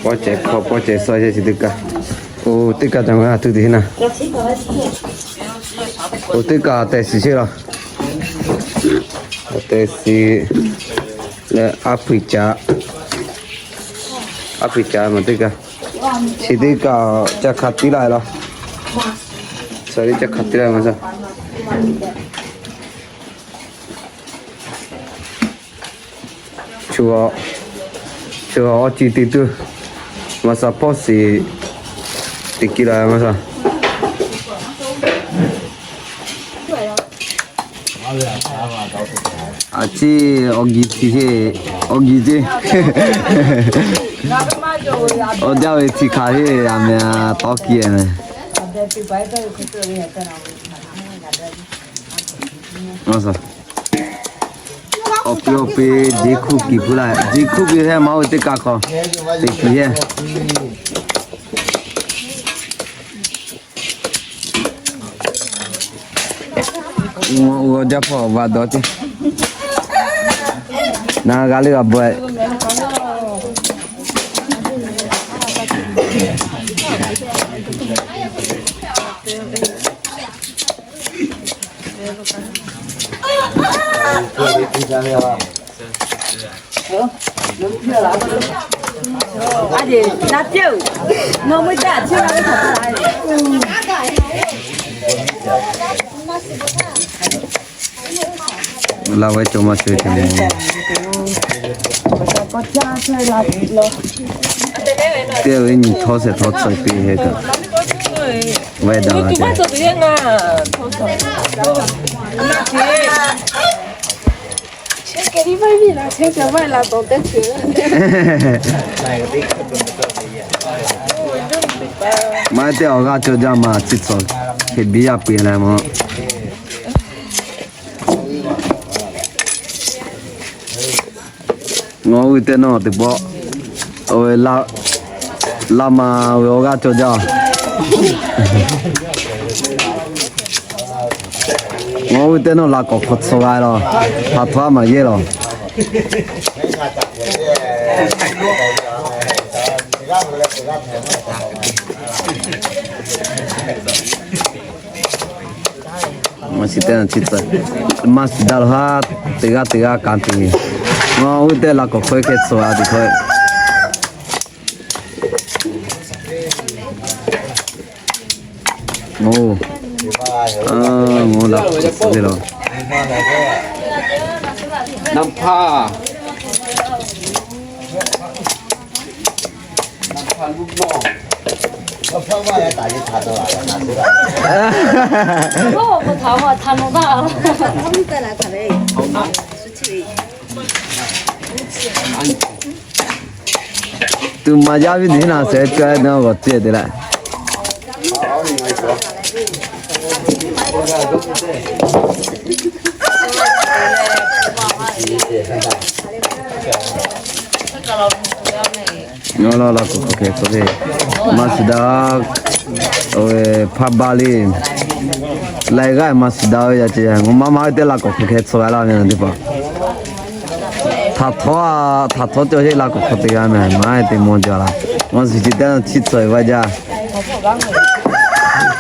ພໍໃຈ ພໍໃຈຊ່ອຍຊິ ຕິກາ. ໂອ້ ຕິກາ ຈັງຫວະຖືກດີນະ. ໂອ້ ຕິກາ ແຕ່ຊິເຊລະ ແຕ່ຊິ ແລະ ອາຟຣິກາ ອາຟຣິກາ ມາຕິກາ ຊິຕິກາ ຈະຂັດຕິລາຍລະ ສາລີ ຈະຂັດຕິລາຍມາຊະ. Chua, chua o chi ti tu. Masa posi ti kila masa. Achi ogi ti he, ogi ti. O jawe ti kha he, ame a toki eme. Masa. Opi opi, jikhu ki pula, jikhu ki he mau te kako. Te ki he. Uo, uo, japo, va doti. Na, gali ga boy. Lawai cuma cerita ni. Tiap ini those those sepi heka. Wai dah lah. Mai te oga cho jama chitso. Ke biya pila mo. Ngo u te no te bo. Oe la, lama oe oga cho ja. Ngo u te no la ko khot so ga lo. Pha thwa ma ye lo. Masih tena cita. Mas dal ha tega tega kanti. Ngo u te la ko khoi ke so a di khoi. Ngo. Ah, ngo la ko so lo. Nampa. Tu ma ya vi dina se ka na go te de la. No, no, la ko ke so ke. Masda, oe, pha bali. Lai ga masda ya che. Ngo mama te la ko ke so la ne de pa. Tha tho, tha tho cho he la ko ko te ga me, ma te mo ja la. Mo si ti ta chi tsoi va ja.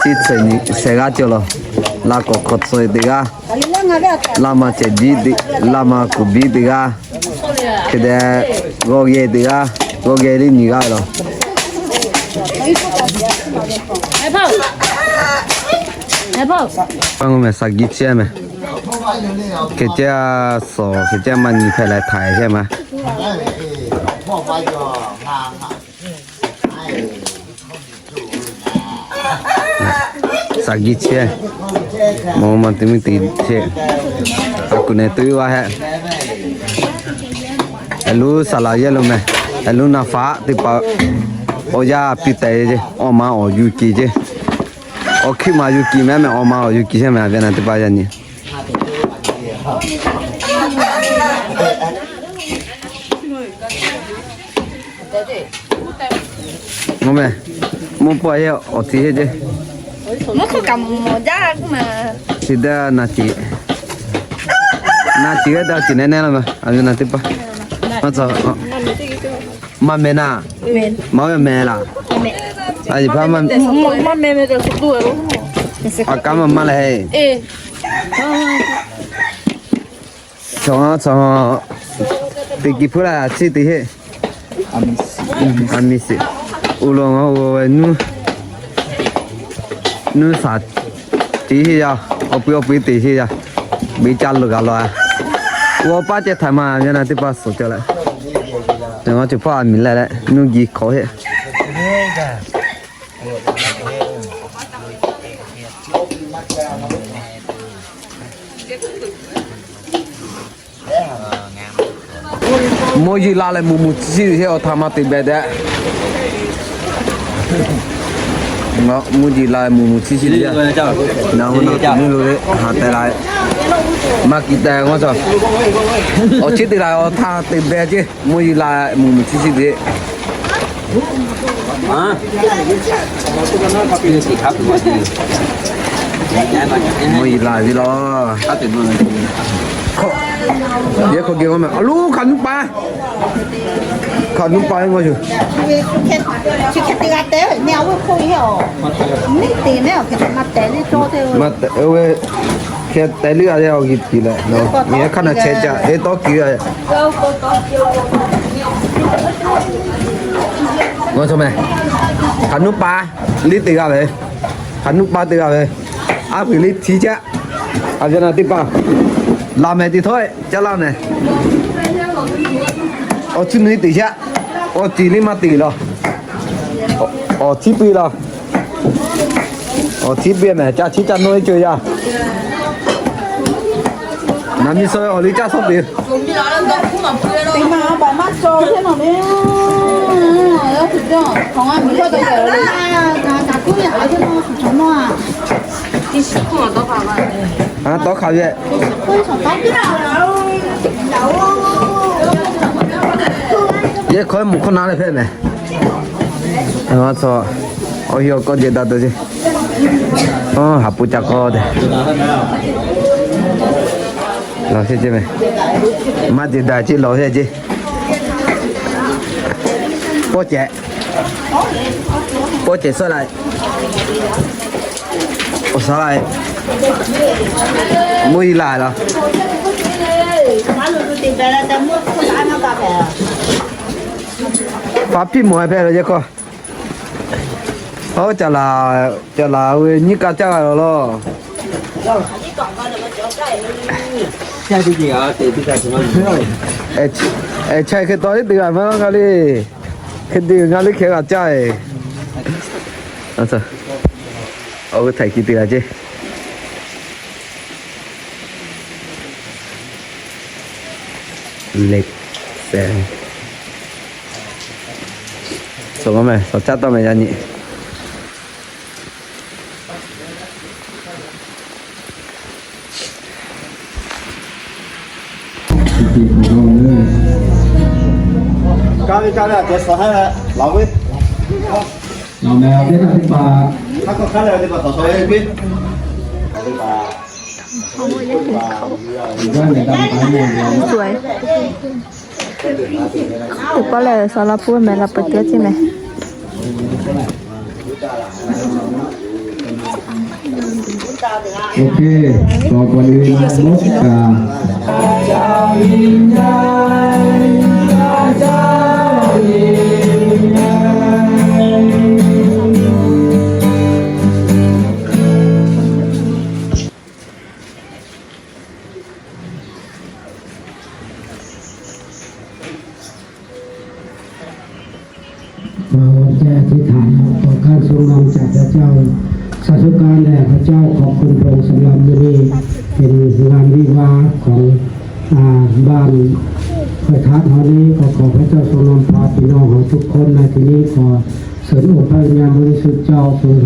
Chi tsoi ni se ga cho lo. La ko ko tsoi te ga. La ma che di, la ma ku bi te ga. Ke de go ge te ga. Go ge li ni ga lo. Ai pau. Ai pau. Pang me sa gi che me. Ke che so, ke che ma ni phe la thai che ma. Sa gi che. Mo ma ti mi ti che. A ku ne tu wa he. A lu sa la ye lo me. A lu na fa ti pa. O ya pi te je. O ma o yu ki je. O ki ma yu ki me me o ma o yu ki je me a ve na ti pa ya ni. Mo me, mo po ye o ti he je. Mo ko ka mo ja ku ma. Sida na ti. Na ti da ti ne ne la ma. A na ti pa. Ma sa. Mamena. Amen. Mamena. Amen. Aji pa ma. Mamena da su due. Aka mama la he. Eh. Chong chong. Te ki pura chi te he. Amisi. Amisi. Ulo ngo wo nu. Nu sa. Ti hi ya, o pi o pi ti hi ya. Bi cha lu ga lo. Wo pa che tha ma ya na ti pa so cha la. Ne ma che pa mi la la. Nu gi kho he. Mo yi la le mu mu chi chi he o tha ma ti be de. Ngo mu yi la mu mu chi chi de. Na ho na ti ni lo le ha te la. Ma ki te ngo so. O chi ti la o tha ti be je. Mo yi la mu mu chi chi de. ອ່າ ໂອ້ຍ ຫຼາຍວິລອ ດຽວເຂົາກິນກ່ອນແມ່ ເອົາລູກຂັນປາ ຂັນປາໃຫ້ໝົດຢູ່ ມາແຕ່ເວ ແຄ່ແຕ່ເລືອດເອົາກິນກິນແຫຼະເນາະ ເນຍຂະໜາດແຊຈະເອໂຕກິນ ງົນຊະແມ ຂັນນຸປາ ລິດຕິກາເວ ຂັນນຸປາຕິກາເວ ອາພິລິດທີຈະ ອາຈະນາຕິປາ ລາແມຕິຖ້ອຍ ຈະລາແມ ໂອຊຸນິຕິຈະ ໂອຈີລິມາຕິລອ ໂອທີປີລອ ອໍ ທິບເບຍແມ ຈາທິຈາໂນຍເຈີຍາ ນາມີຊອຍອໍລິຈາຊອບເບຍ ຮະ ຕໍ່ເຂົ້າແຍະ ເຢ ຂ້ອຍໝູ່ຄົນນານແລ້ວແພ້ແມ. ເອົາຊໍ ເອົາເຫື່ອກໍເຈັດດາວໂຕຊິ ອໍ ຫາປູຈັກກໍເດ ລາວເຮັດເຈັດແມ ມາເຈັດດາວຈິ ລາວເຮັດເຈັດ ໂປເຈ ໂປເຈສະໄລ ໂອສາລາຍ ມຸຍລາຍລະ ຟາພີມວຍແພ້ລະເຈົ້າກໍ ເອົາຈະລາ ຈະລາເວີຍ ຍິກາຈາລະ ເອີ ເອີ ໃຊ່ຄືຕອນທີ່ເຕືອນມາເນາະ ກາລີ ເຮັດດີງານລິເຄກາຈາຍ ເອົາຊະ ເອົາໄປໄຖກິນຕີລາເຈ້ ເລັກແຊງ ສົ່ງມາແມ່ ສອງຈານຕໍ່ແມ່ຍານີ້. ກາລີກາລີ ເຈັດສອງຫ້າລາວເວີຍ ລາວແມວເຈັດສິບບາດ ຖ້າກໍຄັນແລ້ວເຈັດສອງຫ້າເວີຍ ສວຍ. ຖືກປະແຫຼະ ສາລາປູແມ່ນລະປະເຈັດໃຊ່ໄໝ? ໂອເຄ ຕໍ່ໄປນີ້ນາຍົກກາ ຂໍແກ່ອະທິຖານ ຂໍການຊົງນຳຈາກພະເຈົ້າ ສາທຸການແດ່ພະເຈົ້າ ຂອບຄຸນພະອົງສຳລັບມື້ນີ້ ເປັນງານວິວາຂອງ ອາ ບ້ານຫ້ວຍທາດເຮົານີ້ ກໍຂໍພະເຈົ້າຊົງນຳພາພີ່ນ້ອງເຮົາທຸກຄົນໃນທີ່ນີ້ ຂໍ ເຊີນອົງພະວິນຍານບໍລິສຸດເຈົ້າ ຊົງ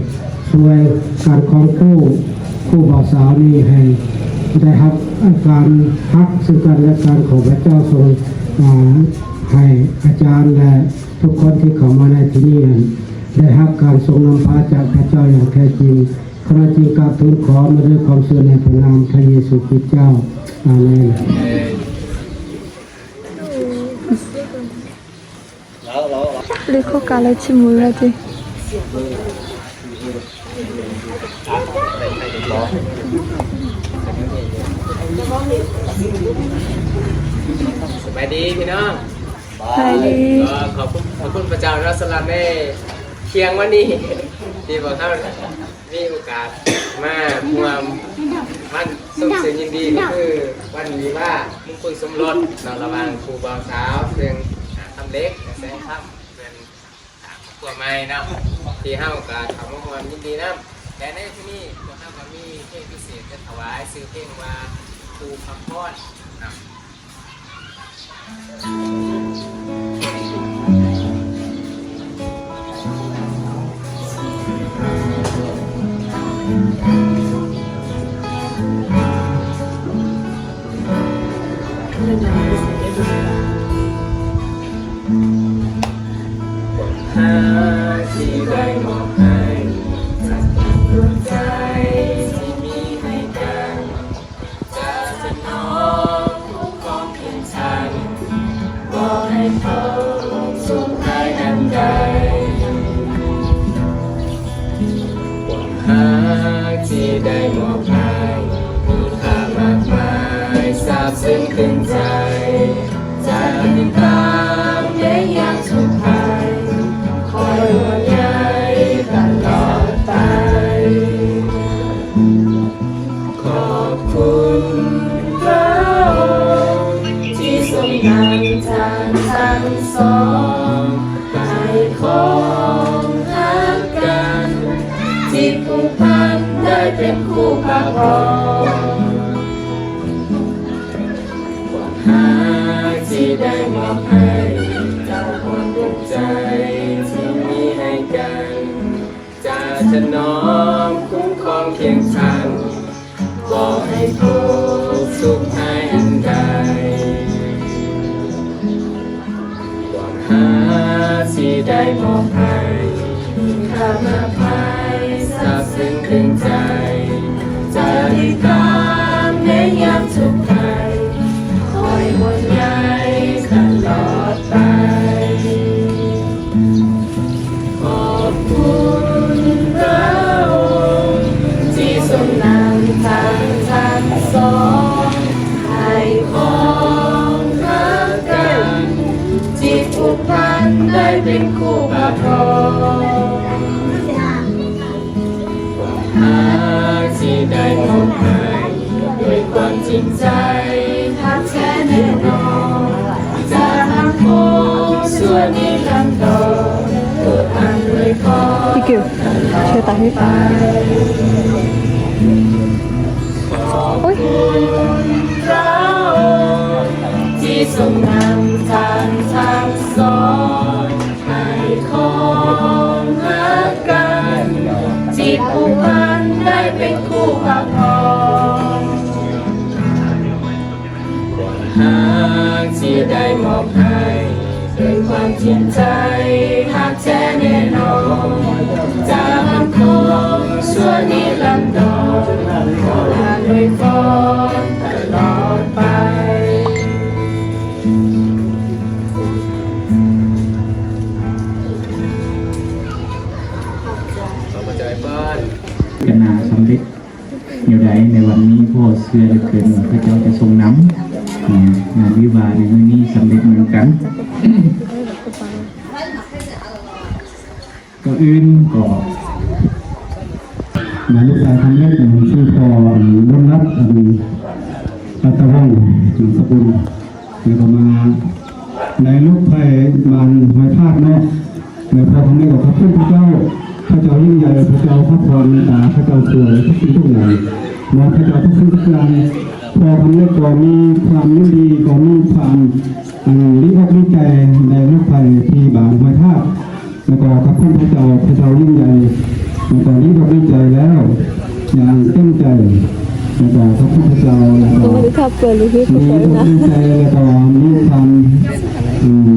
ຊ່ວຍການຄອງຄູ່ ຄູ່ບ່າວສາວນີ້ໃຫ້ໄດ້ຮັບການຮັກເຊິ່ງກັນແລະກັນ. ຂໍພະເຈົ້າຊົງ ອາ ໃຫ້ອາຈານ ແລະ ທຸກຄົນທີ່ເຂົ້າມາໃນທີ່ນີ້ນັ້ນ ໄດ້ຮັບການຊົງນຳພາຈາກພະເຈົ້າຢ່າງແທ້ຈິງ. ຂ້າພະເຈົ້າຈຶ່ງກາບທູນຂໍມາດ້ວຍຄວາມເຊື່ອໃນພະນາມພະເຢຊູຄຣິດເຈົ້າ. ອາເມນ. ເອີ ເອີ ເລໂຄກາເລຊິໝູນລະຕິ. ສະບາຍດີພີ່ນ້ອງ. ສະບາຍດີ. ກໍຂອບຄຸນ ຂອບຄຸນພະເຈົ້າເນາະ ສຳລັບໃນທ່ຽງວັນນີ້ ທີ່ພວກເຮົາ ມີໂອກາດມາຮ່ວມວັນຊົມຊື່ນຍິນດີ ກໍຄືວັນວິວາມະກຸນສົມລົດເນາະ ລະຫວ່າງຄູ່ບ່າວສາວ ເຊິ່ງ ອາ ຄຳເລັກ ແລະ ແສງຄຳ ເພິ່ນສ້າງຄອບຄົວໃໝ່ເນາະ ທີ່ເຮົາກໍເຂົ້າມາຮ່ວມຍິນດີນຳ. ແລະ ໃນທີ່ນີ້ພວກເຮົາກໍມີເພງພິເສດຈະຖວາຍ ຊື່ເພງວ່າ ຜູ້ຄຳພອນເນາະ. ຄວາມຮັກທີ່ໄດ້ມອບໃຫ້ ຈາກດວງໃຈທີ່ມີໃຫ້ກັນ ຈະຖະໜອມຄຸ້ມຄອງຄຽງຂ້າງ ບໍ່ໃຫ້ພົບທຸກໄພອັນໃດ. ຄວາມຮັກທີ່ໄດ້ມອບໃຫ້ ມີຄ່າມາກມາຍ ຊາບຊຶ້ງຕຶງໃຈ. ຈະຕິດຕາມໃນຍາມທຸກໄພ ຄອຍຫ່ວງໃຍຕະຫຼອດໄປ. ຂອບຄຸນພຣະອົງທີ່ຊົງນຳທ່ານທັງສອງ ໃຫ້ຄອງຮັກກັນ ທີ່ຜູກພັນໄດ້ເປັນຄູ່ພະຄອງ. ຄວາມຮັກທີ່ໄດ້ມອບໃຫ້ ເຈົ້າຄວນດວງໃຈທີ່ມີໃຫ້ກັນ ຈະຖະໜອມຄຸ້ມຄອງຄຽງຂ້າງ ບໍ່ໃຫ້ພົບທຸກໄພອັນໃດ. ຄວາມຮັກທີ່ໄດ້ມອບໃຫ້ ມີຄ່າມາກມາຍ ຊາບຊຶ້ງຕຶງໃຈ. ຈະຕິດຕາມໃນຍາມທຸກໄພ ຄອຍຫ່ວງໃຍຕະຫຼອດໄປ. ຂອບຄຸນພຣະອົງທີ່ຊົງນຳທ່ານທັງສອງ ໃຫ້ຄອງຮັກກັນ ທີ່ຜູກພັນໄດ້ເປັນຄູ່ພະຄອງ. ຄວາມຮັກທີ່ໄດ້ມອບໃຫ້ ດ້ວຍຄວາມຈິງໃຈ ຮັກແທ້ແນ່ນອນ ຈະໝັ້ນຄົງຊົ່ວນິລັນດອນ ໂດຍອັນອວຍພອນ Thank you. ຊ່ວຍຕາເຮັດ ໂອ້ຍ ພຣະອົງທີ່ຊົງນຳທ່ານທັງສອງ ໃຫ້ຄອງຮັກກັນ ທີ່ຜູກພັນໄດ້ເປັນຄູ່ພະຄອງ. ຄວາມຮັກທີ່ໄດ້ມອບໃຫ້ ເປັນຄວາມຈິງໃຈ ຮັກແທ້ແນ່ນອນ ຈະໝັ້ນຄົງຊົ່ວນິລັນດອນ ຂໍອວຍພອນຕະຫຼອດໄປ. ຂໍພະເຈົ້າອວຍພອນ. ກະໜ້າສຳເລັດແນວໃດໃນວັນນີ້ ພໍ່ເຊື່ອເຫຼືອເກີນວ່າພະເຈົ້າຈະຊົງນຳ ເນາະ ງານວິວາໃນມື້ນີ້ສຳເລັດເໝືອນກັນ. ກ່ອນອື່ນກໍມາລູກຊາຍຄຳເລັກ ອັນຊື່ພໍ່ ອັນ ລຸນລັດ ອັນ ອັດຕະວົງ ນາມສະກຸນ ແລ້ວກໍມາໃນລູກໄພບ້ານຫ້ວຍທາດເນາະ. ແລ້ວພໍ່ຄຳເລັກກໍຂອບຄຸນພະເຈົ້າ, ພະເຈົ້າຍິ່ງໃຫຍ່, ພະເຈົ້າພະພອນເມດຕາ, ພະເຈົ້າຊ່ວຍທຸກສິ່ງທຸກຢ່າງເນາະ, ພະເຈົ້າທຸກສິ່ງທຸກຢ່າງ. ພໍ່ຄຳເລັກກໍມີຄວາມຍິນດີ, ກໍມີຄວາມ ອັນ ດີອົກດີໃຈໃນລູກໄພທີ່ບ້ານຫ້ວຍທາດ. ແລ້ວກໍຂອບຄຸນພະເຈົ້າ, ພະເຈົ້າຍິ່ງໃຫຍ່, ແລ້ວກໍດີອົກດີໃຈແລ້ວຢ່າງເຕັມໃຈ. ແລ້ວກໍຂອບຄຸນພະເຈົ້າ, ແລ້ວກໍດີອົກດີໃຈ, ແລ້ວກໍມີຄວາມ ອືມ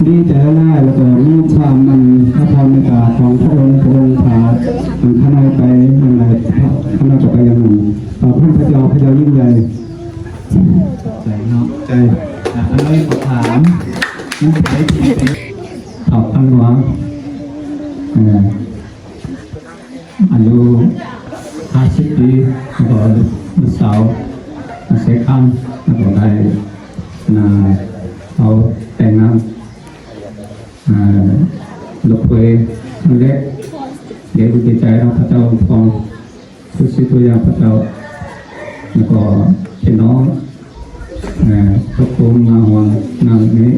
ດີໃຈຫຼາຍ, ແລ້ວກໍມີຄວາມ ອັນ ພະພອນເມດຕາຂອງພະອົງ, ພະອົງພາ ອັນ ຂ້ານ້ອຍໄປຢ່າງໃດ, ຂ້ານ້ອຍກໍໄປຢ່າງໜຶ່ງ. ຂອບຄຸນພະເຈົ້າ, ພະເຈົ້າຍິ່ງໃຫຍ່. ໃຈເນາະ, ໃຈ. ອ່າ ຂ້ານ້ອຍຂໍຖາມ ເຖົ້າຄຳຫຼວງ ເອີ ອາຍຸຫ້າສິບປີ ແລ້ວກໍລູກສາວເຊຄຳ ແລ້ວກໍໄດ້ນາເອົາແຕ່ງງານ ເອີ ລູກເຂີຍຄົນເລັກ ເດ ດີໃຈນຳພະເຈົ້າອວຍພອນ ຄືຊິຕົວຢ່າງພະເຈົ້າ ແລ້ວກໍພີ່ນ້ອງ ເອີ ທຸກຄົນມາຮ່ວມງານນີ້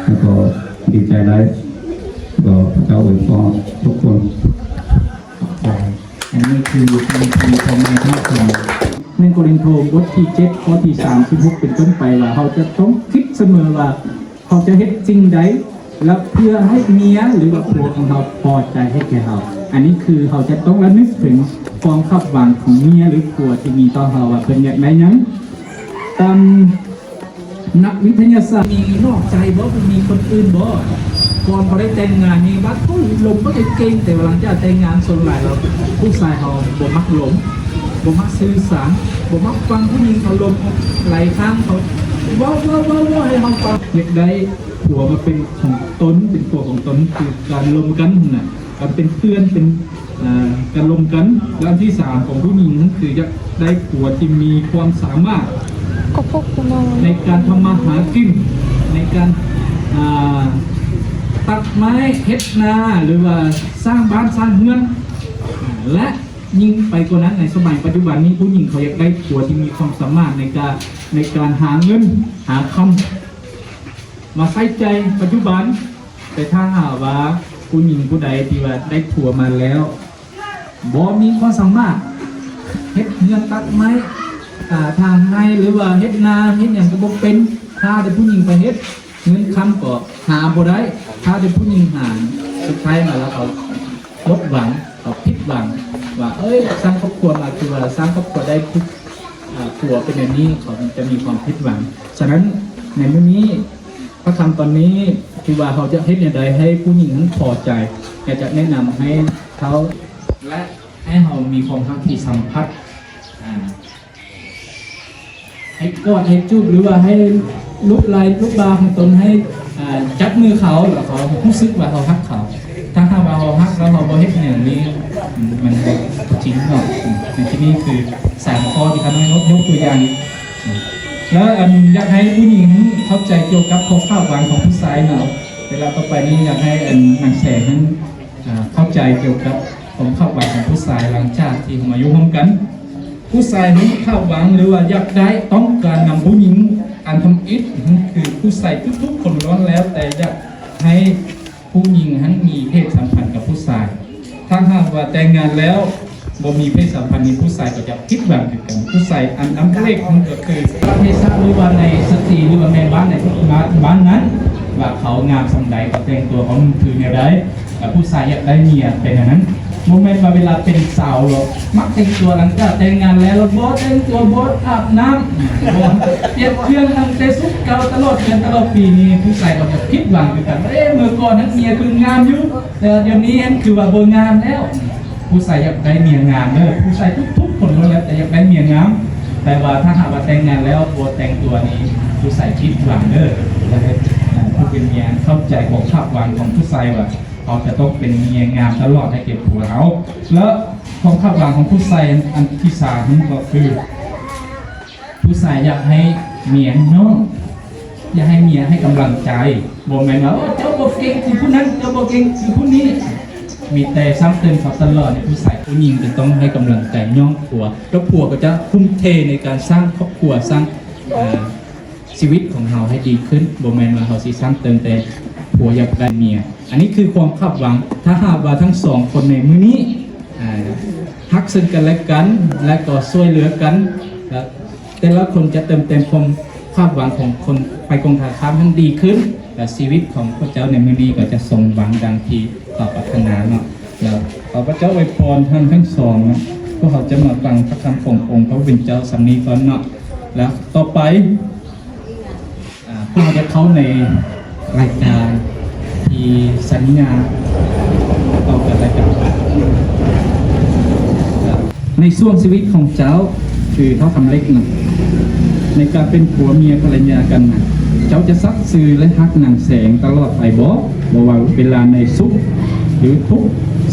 ແລ້ວກໍດີໃຈຫຼາຍ ກໍພະເຈົ້າອວຍພອນທຸກຄົນ. ອັນນີ້ຄືເປັນພິທີຂອງແມ່ທັງສອງ ໜຶ່ງໂກລິນໂທ ບົດທີເຈັດ ຂໍ້ທີສາມສິບຫົກ ເປັນຕົ້ນໄປວ່າ ເຮົາຈະຕ້ອງຄິດສະເໝີວ່າ ເຮົາຈະເຮັດສິ່ງໃດ ແລະ ເພື່ອໃຫ້ເມຍ ຫຼືວ່າຜົວຂອງເຮົາພໍໃຈໃຫ້ແກ່ເຮົາ. ອັນນີ້ຄືເຮົາຈະຕ້ອງລະນຶກເຖິງຄວາມຄາດຫວັງຂອງເມຍ ຫຼື ຜົວທີ່ມີຕໍ່ເຮົາ ວ່າເພິ່ນຢາກໄດ້ຫຍັງ. ຕາມນັກວິທະຍາສາດ ມີນອກໃຈບໍ່? ມີຄົນອື່ນບໍ່? ກ່ອນບໍ່ໄດ້ແຕ່ງງານນີ້ ບາດຜູ້ລົມບໍ່ໄດ້ເກັ່ງ, ແຕ່ວ່າຫຼັງຈາກແຕ່ງງານ ສ່ວນຫຼາຍແລ້ວຜູ້ຊາຍເຮົາບໍ່ມັກລົມ, ບໍ່ມັກສື່ສານ, ບໍ່ມັກຟັງຜູ້ຍິງເຂົາລົມ. ຫຼາຍຄັ້ງເຂົາເວົ້າ ເວົ້າ ເວົ້າ ເວົ້າໃຫ້ເຮົາຟັງ. ຢາກໄດ້ຜົວມາເປັນຂອງຕົນ, ເປັນຜົວຂອງຕົນ ຄືການລົມກັນຫັ້ນນະ, ການເປັນເພື່ອນ ເປັນ ເອີ ການລົມກັນ. ແລະ ອັນທີສາມຂອງຜູ້ຍິງ ຄືຢາກໄດ້ຜົວທີ່ມີຄວາມສາມາດ ໃນການທຳມາຫາກິນ, ໃນການ ອ່າ ຕັດໄມ້, ເຮັດນາ ຫຼືວ່າສ້າງບ້ານສ້າງເຮືອນ. ແລະ ຍິ່ງໄປກວ່ານັ້ນ ໃນສະໄໝປັດຈຸບັນນີ້ ຜູ້ຍິງເຂົາຢາກໄດ້ຜົວທີ່ມີຄວາມສາມາດໃນການ ໃນການຫາເງິນຫາຄຳມາໃຊ້ຈ່າຍປັດຈຸບັນ. ແຕ່ຖ້າຫາກວ່າຜູ້ຍິງຜູ້ໃດທີ່ວ່າໄດ້ຜົວມາແລ້ວ ບໍ່ມີຄວາມສາມາດເຮັດເຮືອນຕັດໄມ້ ອ່າ ຖາງໄຮ່ ຫຼືວ່າເຮັດນາເຮັດຫຍັງກໍບໍ່ເປັນ, ຖ້າແຕ່ຜູ້ຍິງໄປເຮັດ ເງິນຄຳກໍຫາບໍ່ໄດ້, ຖ້າແຕ່ຜູ້ຍິງຫາ. ສຸດທ້າຍມາແລ້ວເຂົາໝົດຫວັງ, ເຂົາຜິດຫວັງວ່າ ເອີຍ ສ້າງຄອບຄົວມາ ຄືວ່າສ້າງຄອບຄົວໄດ້ ອ່າ ຜົວເປັນແນວນີ້ ເຂົາຈະມີຄວາມຜິດຫວັງ. ສະນັ້ນ ໃນມື້ນີ້ ພະຄຳຕອນນີ້ ທີ່ວ່າເຮົາຈະເຮັດແນວໃດໃຫ້ຜູ້ຍິງນັ້ນພໍໃຈ, ຢາກຈະແນະນຳໃຫ້ເຂົາ ແລະ ໃຫ້ເຮົາມີຄວາມຮັກທີ່ສຳຜັດ ອ່າ ໃຫ້ກອດ ໃຫ້ຈູບ ຫຼືວ່າໃຫ້ລູບໄລ້ລູບບ່າຂອງຕົນ ໃຫ້ ອ່າ ຈັບມືເຂົາ ແລ້ວເຂົາຮູ້ສຶກວ່າເຮົາຮັກເຂົາ. ຖ້າຫາກວ່າເຮົາຮັກແລ້ວເຮົາບໍ່ເຮັດຫຍັງນີ້ ມັນບໍ່ຈິງເນາະ. ໃນທີ່ນີ້ຄືສາມຂໍ້ທີ່ຂ້ານ້ອຍຍົກຕົວຢ່າງ ແລ້ວ ອັນ ຢາກໃຫ້ຜູ້ຍິງເຂົ້າໃຈກ່ຽວກັບຄວາມຄາດຫວັງຂອງຜູ້ຊາຍເນາະ. ເວລາຕໍ່ໄປນີ້ຢາກໃຫ້ ອັນ ນາງແສງນັ້ນ ອ່າ ເຂົ້າໃຈກ່ຽວກັບຄວາມຄາດຫວັງຂອງຜູ້ຊາຍ ຫຼັງຈາກທີ່ເຮົາມາຢູ່ຮ່ວມກັນ. ຜູ້ຊາຍນັ້ນຄາດຫວັງ ຫຼືວ່າຢາກໄດ້ ຕ້ອງການນຳຜູ້ຍິງອັນທຳອິດ ຄືຜູ້ຊາຍທຸກໆຄົນລ້ວນແລ້ວແຕ່ຢາກໃຫ້ຜູ້ຍິງຫັ້ນມີເພດສຳພັນກັບຜູ້ຊາຍ. ຖ້າຫາກວ່າແຕ່ງງານແລ້ວ ບໍ່ມີເພດສຳພັນນີ້ ຜູ້ຊາຍກໍຈະຜິດຫວັງຄືກັນ. ຜູ້ຊາຍອັນນຳເລັກມັນກໍຄືປະເພດສັດ ຫຼືວ່າໃນສະຕີ ຫຼືວ່າແມ່ບ້ານໃນບ້ານ ບ້ານນັ້ນ ວ່າເຂົາງາມສ່ຳໃດ, ເຂົາແຕ່ງຕົວ ເຂົານຸ່ງຖືແນວໃດ, ແລະ ຜູ້ຊາຍຢາກໄດ້ເມຍເປັນອັນນັ້ນ. ບໍ່ແມ່ນວ່າເວລາເປັນສາວແລ້ວມັກແຕ່ງຕົວ, ຫຼັງຈາກແຕ່ງງານແລ້ວ ແລ້ວບໍ່ແຕ່ງຕົວ, ບໍ່ອາບນ້ຳ, ບໍ່ປ່ຽນເຄື່ອງ, ຕັ້ງແຕ່ຊຸດເກົ່າຕະຫຼອດເດືອນຕະຫຼອດປີນີ້ ຜູ້ຊາຍກໍຈະຜິດຫວັງຄືກັນ. ເອີ ເມື່ອກ່ອນນັ້ນເມຍຄືງາມຢູ່ ແຕ່ດຽວນີ້ຫັ້ນຄືວ່າບໍ່ງາມແລ້ວ. ຜູ້ຊາຍຢາກໄດ້ເມຍງາມເດີ, ຜູ້ຊາຍທຸກໆຄົນລ້ວນແລ້ວແຕ່ຢາກໄດ້ເມຍງາມ, ແຕ່ວ່າຖ້າຫາກວ່າແຕ່ງງານແລ້ວບໍ່ແຕ່ງຕົວນີ້ ຜູ້ຊາຍຜິດຫວັງເດີ. ຢາກໃຫ້ ອ່າ ຜູ້ເປັນເມຍເຂົ້າໃຈຄວາມຄາດຫວັງຂອງຜູ້ຊາຍວ່າ ເຮົາຈະຕ້ອງເປັນເມຍງາມຕະຫຼອດໃຫ້ແກ່ຜົວເຮົາ. ແລ້ວຄວາມຄາດຫວັງຂອງຜູ້ຊາຍອັນທີສາມນັ້ນກໍຄື ຜູ້ຊາຍຢາກໃຫ້ເມຍຍ້ອງ, ຢາກໃຫ້ເມຍໃຫ້ກຳລັງໃຈ, ບໍ່ແມ່ນວ່າ ໂອ້ ເຈົ້າບໍ່ເກັ່ງຄືຜູ້ນັ້ນ, ເຈົ້າບໍ່ເກັ່ງຄືຜູ້ນີ້, ມີແຕ່ຊ້ຳເຕີມເຂົາຕະຫຼອດ. ຜູ້ຊາຍ ຜູ້ຍິງຈະຕ້ອງໃຫ້ກຳລັງໃຈຍ້ອງຜົວ, ແລ້ວຜົວກໍຈະທຸ່ມເທໃນການສ້າງຄອບຄົວ, ສ້າງ ເອີ ຊີວິດຂອງເຮົາໃຫ້ດີຂຶ້ນ, ບໍ່ແມ່ນວ່າເຮົາຊິຊ້ຳເຕີມແຕ່ຜົວຢາກໄດ້ເມຍ. ອັນນີ້ຄືຄວາມຄາດຫວັງ. ຖ້າຫາກວ່າທັງສອງຄົນໃນມື້ນີ້ ອ່າ ຮັກເຊິ່ງກັນແລະກັນ ແລະກໍຊ່ວຍເຫຼືອກັນ ແລະແຕ່ລະຄົນຈະເຕີມເຕັມຄວາມຄາດຫວັງຂອງຄົນໄປກົງກັນຂ້າມໃຫ້ດີຂຶ້ນ ແລະຊີວິດຂອງພວກເຈົ້າໃນມື້ນີ້ກໍຈະສົມຫວັງດັ່ງທີ່ເຂົາປາດຖະໜາເນາະ. ແລ້ວຂໍພະເຈົ້າອວຍພອນທ່ານທັງສອງເນາະ. ພວກເຮົາຈະມາຟັງພະຄຳຂອງອົງພະຜູ້ເປັນເຈົ້າສ່ຳນີ້ກ່ອນເນາະ. ແລ້ວຕໍ່ໄປ ອ່າ ພວກເຮົາຈະເຂົ້າໃນລາຍການທີ່ສັນຍາຕໍ່ກັນແລະກັນ. ໃນຊ່ວງຊີວິດຂອງເຈົ້າ ຄືທ້າວຄຳເລັກນະ ໃນການເປັນຜົວເມຍພັນລະຍາກັນນະ ເຈົ້າຈະສັກຊື່ ແລະ ຮັກນາງແສງຕະຫຼອດໄປບໍ? ບໍ່ວ່າເວລາໃນສຸກ ຫຼື ທຸກ,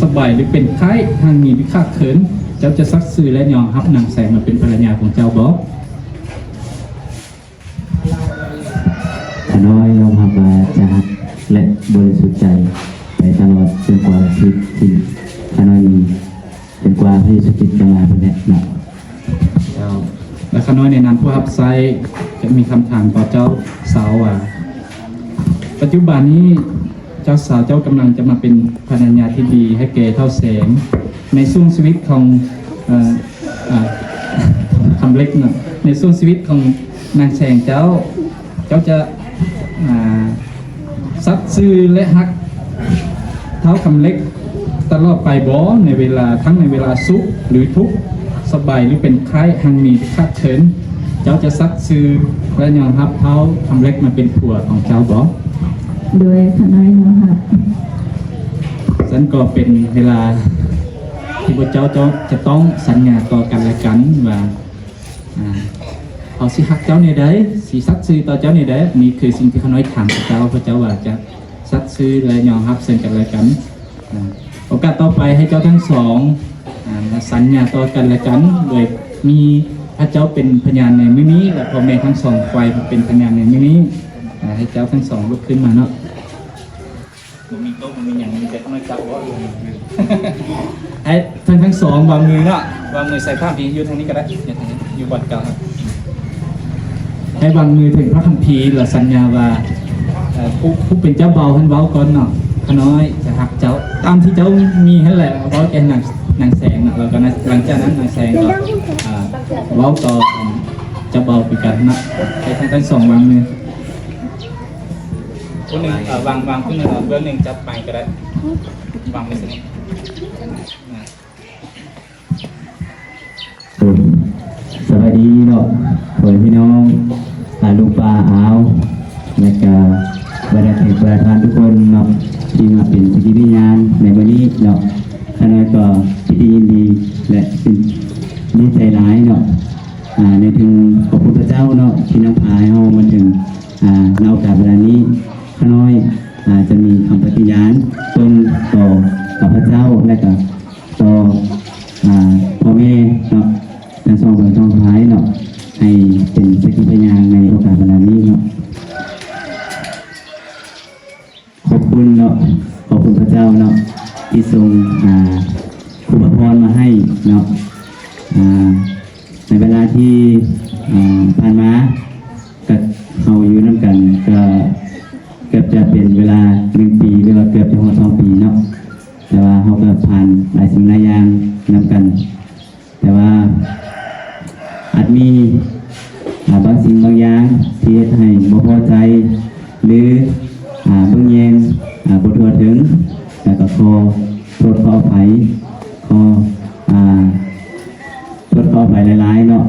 ສະບາຍ ຫຼື ເປັນໄຂ້, ຮັ່ງມີ ຫຼື ຂາດເຂີນ, ເຈົ້າຈະສັກຊື່ ແລະ ຍອມຮັບນາງແສງມາເປັນພັນລະຍາຂອງເຈົ້າບໍ? ຂ້ານ້ອຍຍອມຮັບວ່າຈະຮັກ ແລະ ບໍລິສຸດໃຈໄປຕະຫຼອດ ຈົນກວ່າຊີວິດທີ່ຂ້ານ້ອຍມີ ຈົນກວ່າພະເຢຊູຄຣິດຈະມາພຸ້ນແຫຼະເນາະ. ເຈົ້າ ແລະ ຂ້ານ້ອຍໃນນາມຜູ້ຮັບໃຊ້ ຈະມີຄຳຖາມຕໍ່ເຈົ້າສາວວ່າ ປັດຈຸບັນນີ້ ເຈົ້າສາວເຈົ້າກຳລັງຈະມາເປັນພັນລະຍາທີ່ດີໃຫ້ແກ່ທ້າວແສງ ໃນຊ່ວງຊີວິດຂອງ ເອີ ອາ ຄຳເລັກເນາະ ໃນຊ່ວງຊີວິດຂອງນາງແສງເຈົ້າ ເຈົ້າຈະ ອາ ສັກຊື່ ແລະ ຮັກທ້າວຄຳເລັກຕະຫຼອດໄປບໍ? ໃນເວລາ ທັງໃນເວລາສຸກ ຫຼື ທຸກ, ສະບາຍ ຫຼື ເປັນໄຂ້, ຮັ່ງມີ ຫຼື ຂາດເຂີນ, ເຈົ້າຈະສັກຊື່ ແລະ ຍອມຮັບທ້າວຄຳເລັກມາເປັນຜົວຂອງເຈົ້າບໍ? ໂດຍ ຂ້ານ້ອຍຍອມຮັບ. ຊັ້ນກໍເປັນເວລາທີ່ພວກເຈົ້າຈະຕ້ອງສັນຍາຕໍ່ກັນແລະກັນວ່າ ອາ ເຮົາຊິຮັກເຈົ້າແນວໃດ, ຊິສັກຊື່ຕໍ່ເຈົ້າແນວໃດ. ນີ້ຄືສິ່ງທີ່ຂ້ານ້ອຍຖາມພວກເຈົ້າ, ພວກເຈົ້າວ່າຈະສັກຊື່ ແລະ ຍອມຮັບເຊິ່ງກັນແລະກັນ. ອາ ໂອກາດຕໍ່ໄປໃຫ້ເຈົ້າທັງສອງ ອາ ມາສັນຍາຕໍ່ກັນແລະກັນ ໂດຍມີພະເຈົ້າເປັນພະຍານໃນມື້ນີ້ ແລະ ພໍ່ແມ່ທັງສອງຝ່າຍເປັນພະຍານໃນມື້ນີ້. ອາ ໃຫ້ເຈົ້າທັງສອງລຸກຂຶ້ນມາເນາະ. ບໍ່ມີໂຕະ ບໍ່ມີຫຍັງ ມີແຕ່ນ້ອຍຈັບບໍ່ ໃຫ້ທັງ ທັງສອງວາງມືເນາະ ວາງມືໃສ່ພະຄຳພີ ຢູ່ທາງນີ້ກໍໄດ້ ຢູ່ທາງນີ້ ຢູ່ບ່ອນເກົ່າ ໃຫ້ວາງມືເຖິງພະຄຳພີ ແລ້ວສັນຍາວ່າ ເອີ ຜູ້ ຜູ້ເປັນເຈົ້າເບົາຫັ້ນເວົ້າກ່ອນເນາະ ຂ້ານ້ອຍຈະຮັກເຈົ້າ ຕາມທີ່ເຈົ້າມີຫັ້ນແຫຼະ ເວົ້າແກ່ນາງ ນາງແສງເນາະ ແລ້ວກໍນາງ ຫຼັງຈາກນັ້ນນາງແສງກໍ ອ່າ ເວົ້າຕໍ່ເຈົ້າເບົາຄືກັນເນາະ ໃຫ້ທັງ ທັງສອງວາງມື. ຄົນໜຶ່ງ ເອີ ວາງ ວາງຄົນໜຶ່ງ ເອີ ເບື້ອງໜຶ່ງຈັບໄມກໍໄດ້ ວາງໄວ້ຊັ້ນນີ້ ໂອ້ ສະບາຍດີເນາະ ພໍ່ແມ່ພີ່ນ້ອງ ອາ ລຸງປ້າອາວ ແລະກະບັນດາແຂກປະທານທຸກຄົນເນາະ ທີ່ມາເປັນສັກຂີພະຍານໃນມື້ນີ້ເນາະ ຂ້ານ້ອຍກໍປິຕິຍິນດີ ແລະ ດີໃຈຫຼາຍເນາະ ອາ ໃນເຖິງຂອບຄຸນພະເຈົ້າເນາະ ທີ່ນຳພາໃຫ້ເຮົາມາເຖິງ ອາ ໃນໂອກາດເວລານີ້ ຂ້ານ້ອຍ ອາ ຈະມີຄຳປະຕິຍານຕົນຕໍ່ຂ້າພະເຈົ້າ ແລະກະຕໍ່ ອາ ພໍ່ແມ່ເນາະ ທັງສອງເບື້ອງທ້ອງທ້າຍເນາະ ໃຫ້ເປັນສັກຂີພະຍານໃນໂອກາດເວລານີ້ເນາະ. ຂອບຄຸນເນາະ ຂອບຄຸນພະເຈົ້າເນາະ ທີ່ຊົງ ອາ ຄູພະພອນມາໃຫ້ເນາະ ອາ ໃນເວລາທີ່ ອາ ຜ່ານມາ ກະເຮົາຢູ່ນຳກັນກະເກືອບຈະເປັນເວລາໜຶ່ງປີ ຫຼືວ່າເກືອບຈະຮອດສອງປີເນາະ ແຕ່ວ່າເຮົາກະຜ່ານຫຼາຍສິ່ງຫຼາຍຢ່າງນຳກັນ ແຕ່ວ່າອາດມີ ອາ ບາງສິ່ງບາງຢ່າງທີ່ເຮັດໃຫ້ບໍ່ພໍໃຈ ຫຼື ອາ ເບິ່ງແຍງ ອາ ບໍ່ທົ່ວເຖິງ ແລ້ວກະຂໍໂທດຂໍອະໄພ ຂໍ ອາ ໂທດຂໍອະໄພຫຼາຍໆເນາະ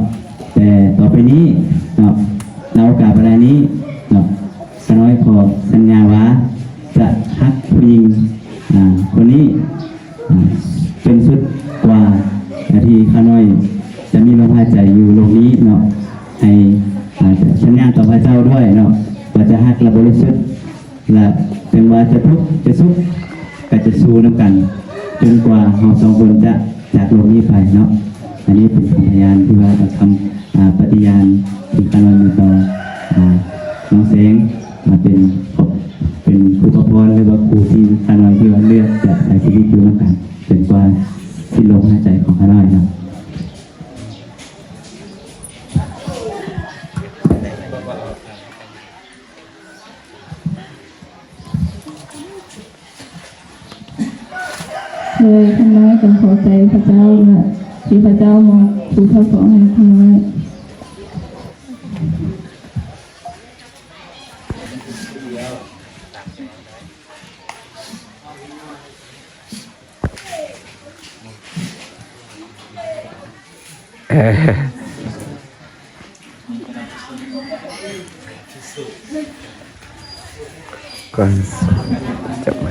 ແຕ່ຕໍ່ໄປນີ້ເນາະ ໃນໂອກາດບັດນີ້ເນາະ ຂ້ານ້ອຍຂໍສັນຍາວ່າຈະຮັກຜູ້ຍິງ ອາ ຄົນນີ້ ອາ ຈົນສຸດກວ່າທີ່ຂ້ານ້ອຍຈະມີລົມຫາຍໃຈຢູ່ໂລກນີ້ເນາະ ໃຫ້ ອາ ສັນຍາຕໍ່ພະເຈົ້າດ້ວຍເນາະ ວ່າຈະຮັກແລະບໍລິສຸດ ແລະ ເຖິງວ່າຈະທຸກຈະສຸກ ກໍຈະສູ້ນຳກັນ ຈົນກວ່າເຮົາສອງຄົນຈະຈາກໂລກນີ້ໄປເນາະ. ອັນນີ້ເປັນຄຳພະຍານທີ່ວ່າ ເປັນຄຳ ອາ ປະຕິຍານທີ່ຂ້ານ້ອຍມີຕໍ່ ອາ ນ້ອງແສງ ອາ ເປັນ ເປັນຄູປະພອນ ຫຼືວ່າຄູທີ່ຂ້ານ້ອຍທີ່ວ່າເລືອກຈະໃຊ້ຊີວິດຢູ່ນຳກັນ ຈົນກວ່າສິ້ນລົມຫາຍໃຈຂອງຂ້ານ້ອຍເນາະ. ໂດຍຂ້ານ້ອຍກໍຂໍໃຈພະເຈົ້ານະ ທີ່ພະເຈົ້າມອບຜູ້ເຈົ້າສອງໃຫ້ຂ້ານ້ອຍ. ກ່ອນຈັບໄມ.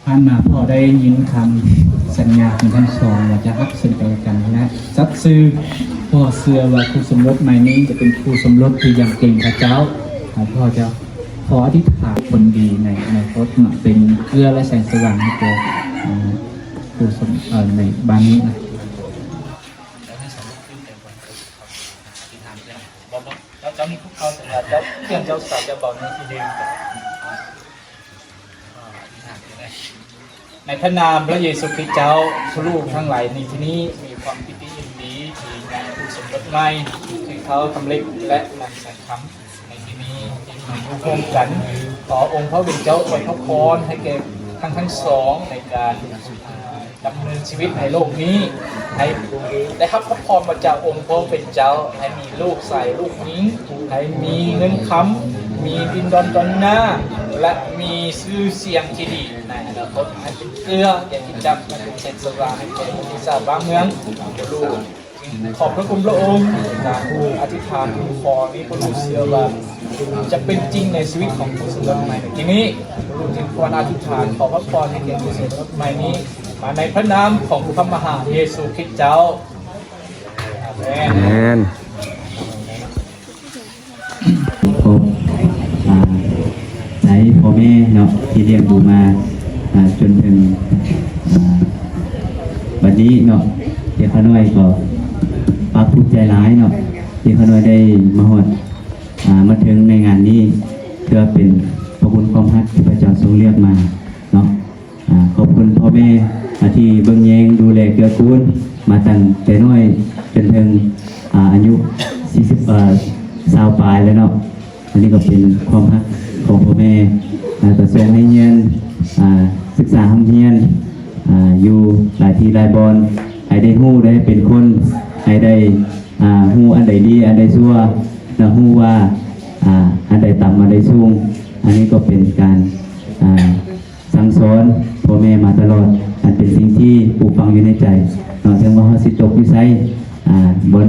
ຜ່ານມາພໍ່ໄດ້ຍິນຄຳສັນຍາຂອງທັງສອງວ່າຈະຮັກເຊິ່ງກັນແລະກັນ ແລະ ສັດຊື່ ພໍ່ເຊື່ອວ່າຄູ່ສົມລົດໃໝ່ນີ້ຈະເປັນຄູ່ສົມລົດທີ່ຢ່ຳເກງພະເຈົ້າ. ຂໍພໍ່ເຈົ້າ ຂໍອະທິຖານຜົນດີໃນອະນາຄົດເນາະ ເປັນເກື້ອ ແລະ ແສງສະຫວ່າງໃຫ້ແກ່ ເອີ ຄູ່ສົມ ເອີ ໃນບ້ານນີ້ນະ. ເຈົ້າ ເຈົ້າມີພູເຂົາ ເຈົ້າ ເຈົ້າ ເຈົ້າສາວ ເຈົ້າເບົາໃນທີ່ເດີມ. ໃນພະນາມພະເຢຊູຄຣິດເຈົ້າ, ຜູ້ລູກທັງຫຼາຍໃນທີ່ນີ້ມີຄວາມປິຕິຍິນດີທີ່ນາງຄູ່ສົມລົດໃໝ່ ຄືທ້າວຄຳເລັກ ແລະ ນາງແສງຄຳ ໃນທີ່ນີ້ທີ່ມາຢູ່ຮ່ວມກັນ. ຂໍອົງພະຜູ້ເປັນເຈົ້າອວຍພະພອນໃຫ້ແກ່ທັງ ທັງສອງໃນການ ດຳເນີນຊີວິດໃນໂລກນີ້ ໃຫ້ໄດ້ຮັບພະພອນມາຈາກອົງພະຜູ້ເປັນເຈົ້າ, ໃຫ້ມີລູກຊາຍລູກຍິງ, ໃຫ້ມີເງິນຄຳ, ມີດິນດອນດອນນາ ແລະ ມີຊື່ສຽງທີ່ດີໃນອະນາຄົດ, ໃຫ້ເປັນເກື້ອແກ່ຄຣິສຕະຈັກ, ໃຫ້ເປັນແສງສະຫວ່າງໃຫ້ແກ່ປະເທດຊາດບ້ານເມືອງ. ລູກ ຂອບພະຄຸນພະອົງ ການອະທິຖານຂໍນີ້ ພວກລູກເຊື່ອວ່າຈະເປັນຈິງໃນຊີວິດຂອງຜູ້ສົມລົດໃໝ່ໃນທີ່ນີ້. ພວກລູກຈຶ່ງຄວນອະທິຖານຂໍພະພອນໃຫ້ແກ່ຜູ້ສົມລົດໃໝ່ນີ້ ມາໃນພະນາມຂອງພະມະຫາເຢຊູຄຣິດເຈົ້າ. ອາເມນ. ອາເມນ. ຂໍຂອບ ອາ ໃຈພໍ່ແມ່ເນາະ ທີ່ລ້ຽງດູມາ ອາ ຈົນເຖິງ ອາ ບັດນີ້ເນາະ. ເດັກຂ້ານ້ອຍກໍພາກພູມໃຈຫຼາຍເນາະ ທີ່ຂ້ານ້ອຍໄດ້ມາຮອດ ອາ ມາເຖິງໃນງານນີ້ ເພື່ອເປັນພະຄຸນຄວາມຮັກທີ່ພະເຈົ້າຊົງເລືອກມາເນາະ. ອາ ຂອບຄຸນພໍ່ແມ່ ອາ ທີ່ເບິ່ງແຍງດູແລເກື້ອກູນມາຕັ້ງແຕ່ນ້ອຍຈົນເຖິງ ອາ ອາຍຸສີ່ສິບ ເອີ ຊາວປາຍແລ້ວເນາະ. ອັນນີ້ກໍເປັນຄວາມຮັກຂອງພໍ່ແມ່ ອາ ກະສົ່ງໃຫ້ຮຽນ ອາ ສຶກສາຮ່ຳຮຽນ ອາ ຢູ່ຫຼາຍທີ່ຫຼາຍບ່ອນ ໃຫ້ໄດ້ຮູ້ໄດ້ເປັນຄົນ ໃຫ້ໄດ້ ອາ ຮູ້ອັນໃດດີອັນໃດຊົ່ວ ແລະ ຮູ້ວ່າ ອາ ອັນໃດຕ່ຳອັນໃດສູງ. ອັນນີ້ກໍເປັນການ ອາ ສັ່ງສອນພໍ່ແມ່ມາຕະຫຼອດ ອັນເປັນສິ່ງທີ່ປູກຝັງຢູ່ໃນໃຈເນາະ. ເຖິງວ່າເຮົາຊິຕົກຢູ່ໃສ ອາ ບ່ອນ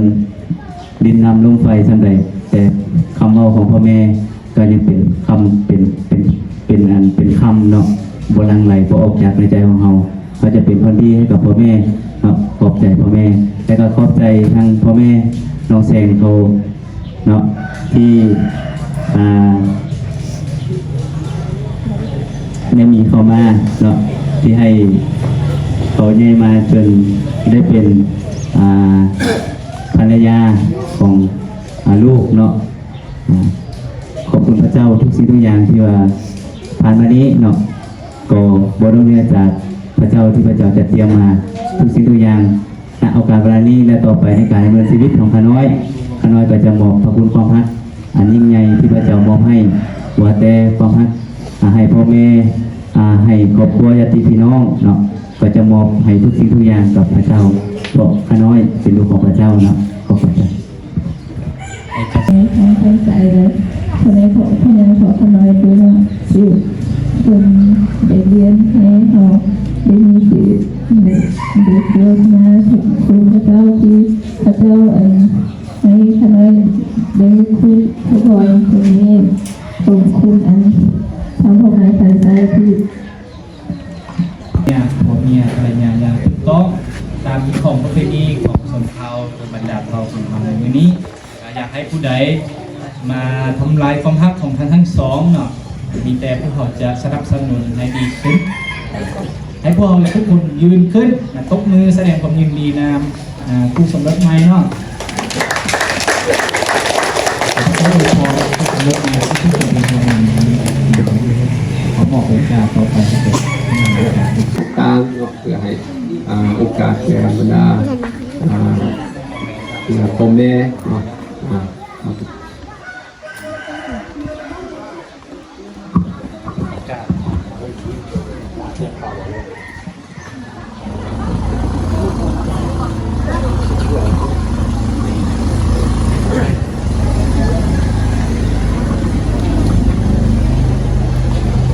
ດິນນ້ຳລົມໄຟສ່ຳໃດ ແຕ່ຄຳເວົ້າຂອງພໍ່ແມ່ກໍຍັງເປັນຄຳ ເປັນ ເປັນ ເປັນອັນ ເປັນຄຳເນາະ ບໍ່ຫຼັ່ງໄຫຼ ບໍ່ອອກຈາກໃນໃຈຂອງເຮົາ. ເຮົາຈະເປັນຄົນດີໃຫ້ກັບພໍ່ແມ່ເນາະ. ຂອບໃຈພໍ່ແມ່ ແລະ ກໍຂອບໃຈທັງພໍ່ແມ່ນ້ອງແສງເຂົາ ເນາະ ທີ່ ອາ ໄດ້ມີເຂົ້າມາເນາະ ທີ່ໃຫ້ເຂົາໃຫຍ່ມາຈົນໄດ້ເປັນ ອາ ພັນລະຍາຂອງ ອາ ລູກເນາະ. ອາ ຂອບຄຸນພະເຈົ້າທຸກສິ່ງທຸກຢ່າງທີ່ວ່າຜ່ານມານີ້ເນາະ ກໍບໍ່ນອກເໜືອຈາກພະເຈົ້າ ທີ່ພະເຈົ້າຈັດຕຽມມາທຸກສິ່ງທຸກຢ່າງ. ນະໂອກາດເວລານີ້ ແລະ ຕໍ່ໄປໃນການດຳເນີນຊີວິດຂອງຂ້ານ້ອຍ, ຂ້ານ້ອຍກໍຈະມອບພະຄຸນຄວາມຮັກອັນຍິ່ງໃຫຍ່ທີ່ພະເຈົ້າມອບໃຫ້, ບໍ່ວ່າແຕ່ຄວາມຮັກ ອາ ໃຫ້ພໍ່ແມ່, ອາ ໃຫ້ຄອບຄົວ, ຍາດຕິພີ່ນ້ອງເນາະ, ກໍຈະມອບໃຫ້ທຸກສິ່ງທຸກຢ່າງກັບພະເຈົ້າ, ເພາະຂ້ານ້ອຍເປັນລູກຂອງພະເຈົ້າເນາະ. ຂໍຂອບໃຈ. ໃນທາງທາງໃຈ ແລະ ພະຍາເພາະ ພະຍາເພາະຂ້ານ້ອຍເປັນວ່າ ທີ່ເພິ່ນໄດ້ລຽນໃຫ້ເຮົາໄດ້ມີຊື່ໄດ້ ໄດ້ເກີດມາ ຂອບຄຸນພະເຈົ້າທີ່ພະເຈົ້າ ອັນ ໃຫ້ຂ້ານ້ອຍໄດ້ຄຸຍ ພະພອນຄົນນີ້ ຂອບຄຸນອັນທາງພໍ່ແມ່ທາງໃຈທີ່ ຍາ ຜົວເມຍພັນລະຍາຢ່າງຖືກຕ້ອງຕາມຮີດຄອງປະເພນີຂອງຊົນເຜົ່າ ຫຼື ບັນດາເຜົ່າຂອງເຮົາໃນມື້ນີ້. ກໍຢາກໃຫ້ຜູ້ໃດມາທຳລາຍຄວາມຮັກຂອງທ່ານທັງສອງເນາະ, ມີແຕ່ພວກເຮົາຈະສະໜັບສະໜູນໃຫ້ດີຂຶ້ນ. ໃຫ້ພວກເຮົາທຸກຄົນຢືນຂຶ້ນ ແລະ ຕົບມືສະແດງຄວາມຍິນດີນຳ ອາ ຄູ່ສົມລົດໃໝ່ເນາະ. ຂໍອວຍພອນຄູ່ສົມລົດໃໝ່ທຸກໆຄົນ ຂໍມອບໂອກາດຕໍ່ໄປໃຫ້ແກ່ ການເນາະ ເພື່ອໃຫ້ ອາ ໂອກາດແກ່ບັນດາ ອາ ພໍ່ແມ່ເນາະ. ອາ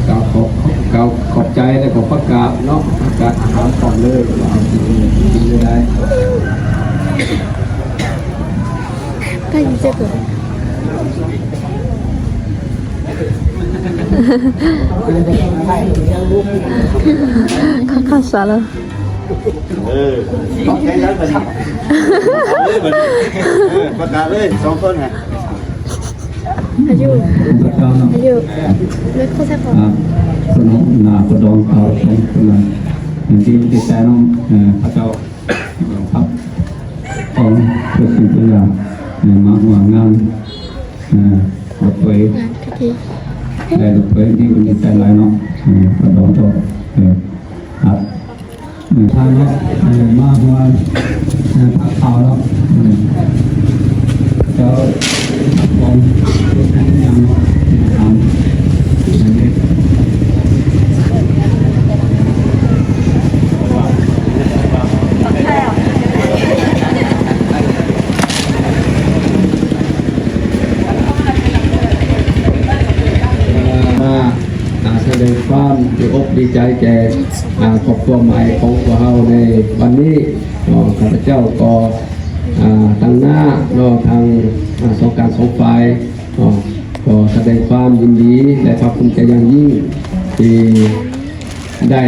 ກ່າວຂອບ ກ່າວຂອບໃຈ ແລະ ກໍປະກາດເນາະ ປະກາດອາຫານພ້ອມເລີຍ ວ່າເອົາກິນ ກິນໄດ້. ເອີ ຂອບໃຈຫຼາຍບັດນີ້ ເອີ ບັດນີ້ ເອີ ປະກາດເລີຍ ສອງຄົນນະ ອາຍຸ ອາຍຸ ເລີຍຄົນແຊບພໍ ອ່າ ສະໜອງໜ້າປະດອງຂາວສອງຄົນນັ້ນ ທີ່ຕິດໃຈນຳ ເອີ ພະເຈົ້າ ຄັບ ຂອງພະສິງພະຍາ ເອີ ມາຮ່ວມງານ ເອີ ລົດເປີຍ ແລະ ລົດເປີຍທີ່ເພິ່ນດີໃຈຫຼາຍເນາະ ເອີ ປະດອງເຈົ້າ ເອີ ຄັບ ເອີ ທ່ານເນາະ ເອີ ມາຮ່ວມ ເອີ ພັກຂ່າວເນາະ ເອີ ເຈົ້າຂອງເຮັດຫຍັງເນາະ ເຮັດຫຍັງ ອັນນີ້ ມາ ອ່າ ສະແດງຄວາມດີອົກດີໃຈແກ່ ອ່າ ຄອບຄົວໃໝ່ຂອງພວກເຮົາໃນວັນນີ້ເນາະ. ຂ້າພະເຈົ້າກໍ ອ່າ ຕາງໜ້າເນາະ ທາງ ອ່າ ສອງການສອງຝ່າຍເນາະ ກໍສະແດງຄວາມຍິນດີ ແລະ ພາກພູມໃຈຢ່າງຍິ່ງ ທີ່ໄດ້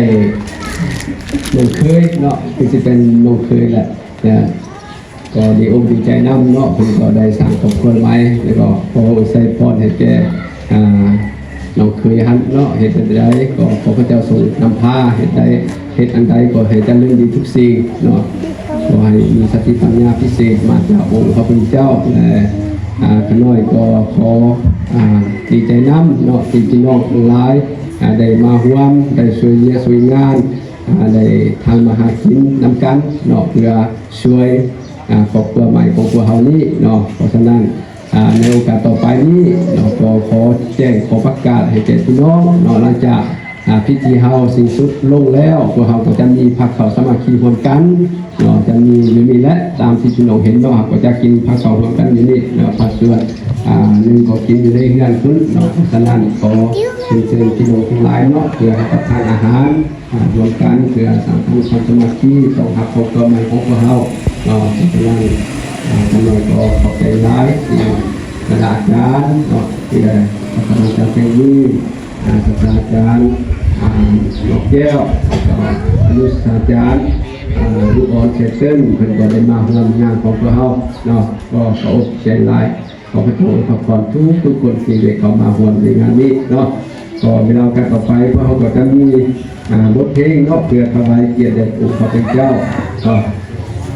ນ້ອງເຂີຍເນາະ ຄືຊິເປັນນ້ອງເຂີຍແຫຼະ ແລະ ກໍດີອົກດີໃຈນຳເນາະ ເພິ່ນກໍໄດ້ສ້າງຄອບຄົວໃໝ່ ແລ້ວກໍຂໍອວຍໄຊພອນໃຫ້ແກ່ ອ່າ ນ້ອງເຂີຍຫັ້ນເນາະ ເຮັດອັນໃດກໍຂໍພະເຈົ້າຊົງນຳພາ ເຮັດໃດ ເຮັດອັນໃດກໍໃຫ້ຈະເລີນດີທຸກສິ່ງເນາະ ຂໍໃຫ້ມີສະຕິປັນຍາພິເສດມາຈາກອົງພະພຸດທະເຈົ້າ ແລະ ຂ້ານ້ອຍກໍຂໍ ອ່າ ດີໃຈນຳເນາະ ທີ່ພີ່ນ້ອງທັງຫຼາຍ ອ່າ ໄດ້ມາຮ່ວມ ໄດ້ຊ່ວຍເຫຼືອຊ່ວຍງານ ອ່າ ໄດ້ທຳມາຫາກິນນຳກັນເນາະ ເພື່ອຊ່ວຍ ອ່າ ຄອບຄົວໃໝ່ຂອງພວກເຮົານີ້ເນາະ. ເພາະສະນັ້ນ ອ່າ ໃນໂອກາດຕໍ່ໄປນີ້ເນາະ ກໍຂໍແຈ້ງ ຂໍປະກາດໃຫ້ແກ່ພີ່ນ້ອງເນາະ ຫຼັງຈາກ ອ່າ ພິທີເຮົາສິ້ນສຸດລົງແລ້ວ ພວກເຮົາກໍຈະມີພາເຂົ້າສາມັກຄີຮ່ວມກັນເນາະ ຈະມີຢູ່ນີ້ແຫຼະ ຕາມທີ່ພີ່ນ້ອງເຫັນເນາະ ເຮົາກໍຈະກິນພາເຂົ້າຮ່ວມກັນຢູ່ນີ້ເນາະ ພາກສ່ວນ ອ່າ ໜຶ່ງກໍກິນຢູ່ໃນເຮືອນພຸ້ນເນາະ. ເພາະສະນັ້ນ ຂໍເຊີນ ເຊີນພີ່ນ້ອງທັງຫຼາຍເນາະ ເພື່ອຮັບປະທານອາຫານ ອ່າ ຮ່ວມກັນເພື່ອສ້າງຄວາມສາມັກຄີຕ້ອນຮັບຄອບຄົວໃໝ່ຂອງພວກເຮົາເນາະ. ສະນັ້ນ ອ່າ ຂ້ານ້ອຍກໍຂອບໃຈຫຼາຍທີ່ບັນດາອາຈານເນາະ ທີ່ໄດ້ປະທານອາຈານເປັນມື ອ່າ ສາດສະດາຈານ ອ່າ ດອກແກ້ວ ແລ້ວກໍອະນຸສາດສາຈານ ອ່າ ລູກອ່ອນເຊເຕີນ ເພິ່ນກໍໄດ້ມາຮ່ວມງານຂອງພວກເຮົາເນາະ ກໍຂອບໃຈຫຼາຍ. ຂໍພະເຈົ້າອວຍພອນທຸກໆຄົນທີ່ໄດ້ເຂົ້າມາຮ່ວມໃນງານນີ້ເນາະ. ກໍເວລາໂອກາດຕໍ່ໄປ ພວກເຮົາກໍຈະມີ ອ່າ ບົດເພງເນາະ ເພື່ອຖວາຍກຽດແດ່ອົງພະເປັນເຈົ້າເນາະ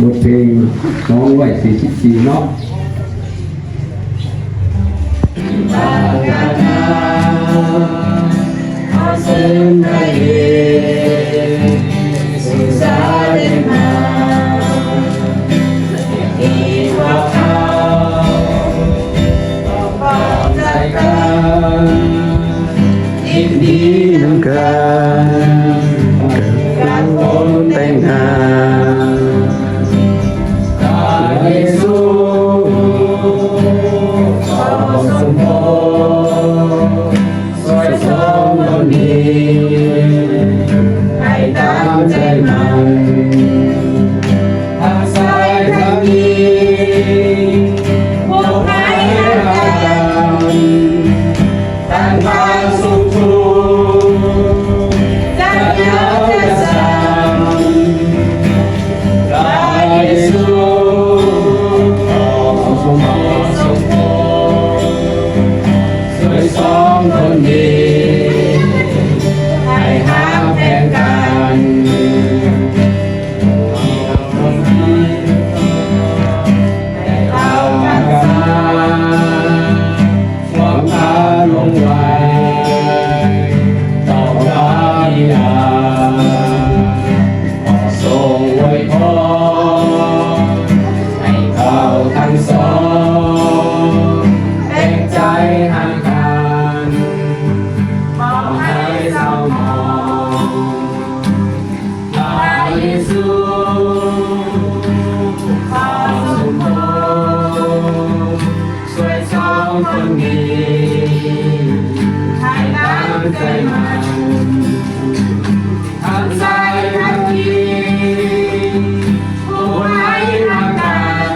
ບົດເພງສອງຮ້ອຍສີ່ສິບສີ່ເນາະ. ຍິນດີນຳກັນກັບບຸນແຕ່ງງານ ພະເຢຊູ ຂໍຊົງໂປດ ຊ່ວຍສອງຄົນນີ້ໃຫ້ຕາມໃຈໝັ້ນ ທັງຊາຍທັງຍິງ ພວກໃຫ້ຮັກກັນ ຕັ້ງພາສຸກທຸກ ຈະເຫຍົາຈະສັນ ພະເຢຊູ ຂໍຊົງໂປດ ຊ່ວຍສອງຄົນນີ້ໃຫ້ຮັກແພງກັນ ໃຫ້ເອົາຮັກກັນ ຄວາມຄາລົງໄວ້ ຕໍ່ພະບິດາ ຂໍຊົງອວຍພອນ ໃຫ້ເຂົາທັງສອງ ແຕ່ງໃຈຮັກກັນ ບໍ່ໃຫ້ເສົ້າໝອງ. ພະເຢຊູ ຂໍຊົງໂປດ ຊ່ວຍສອງຄົນນີ້ ໃຫ້ຕັ້ງໃຈໝັ້ນ ທັງຊາຍທັງຍິງ ຜູ້ໃຫ້ຮັກກັນ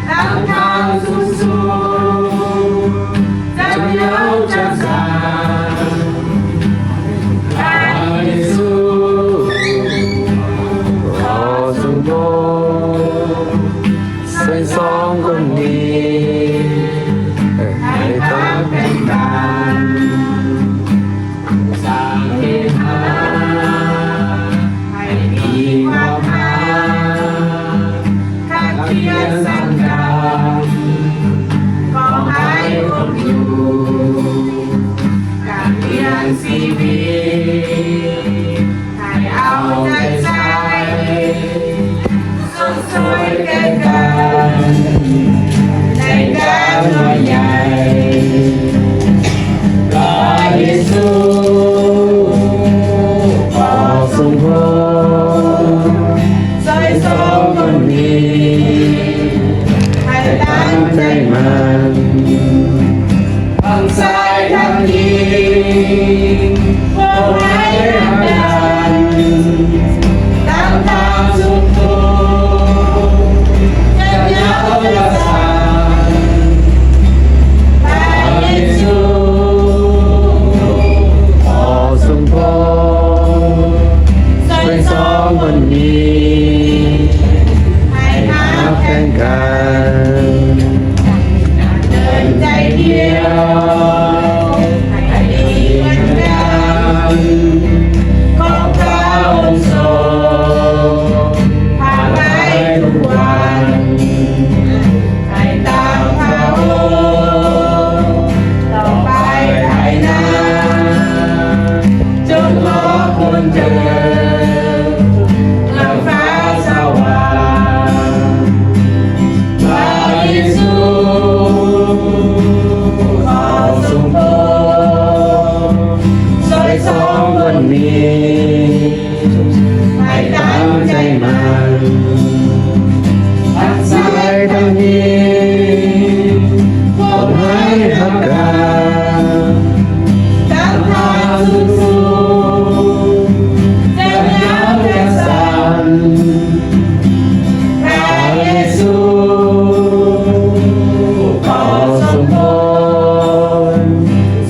ຕັ້ງທາງສູງໆ ຈະເຫຍົາຈະສັນ ພະເຢຊູ ພວກໃຫ້ຮັກກັນ ຕາມທາງສຸດທຸກ ແລະຢ່າເອົາຢ່າສັນ ພະເຢຊູ ຂໍຊົງໂປດ ຊ່ວຍສອງຄົນນີ້ ໃຫ້ຮັກແພງກັນ ໃນໃຈດຽວ ໃຫ້ດີເໝືອນກັນ ຂອງພະອົງຊົງ ພາໄປທຸກວັນ ໃຫ້ຕາມພະອົງ ຕໍ່ໄປໄທໜ້າ ຈົນຮອດຫົນເດີນ ນຳຟ້າສະຫວ່າງ ພະເຢຊູ ຂໍຊົງໂປດ ຊ່ວຍສອງຄົນນີ້ ໃຫ້ຕັ້ງໃຈໝັ້ນ ທັງຊາຍທັງຍິງ ພວກໃຫ້ຮັກກັນ ຕາມທາງສຸດທຸກ ຢ່າເຫງົາຢ່າສັນ ພະເຢຊູ ຂໍຊົງໂປດ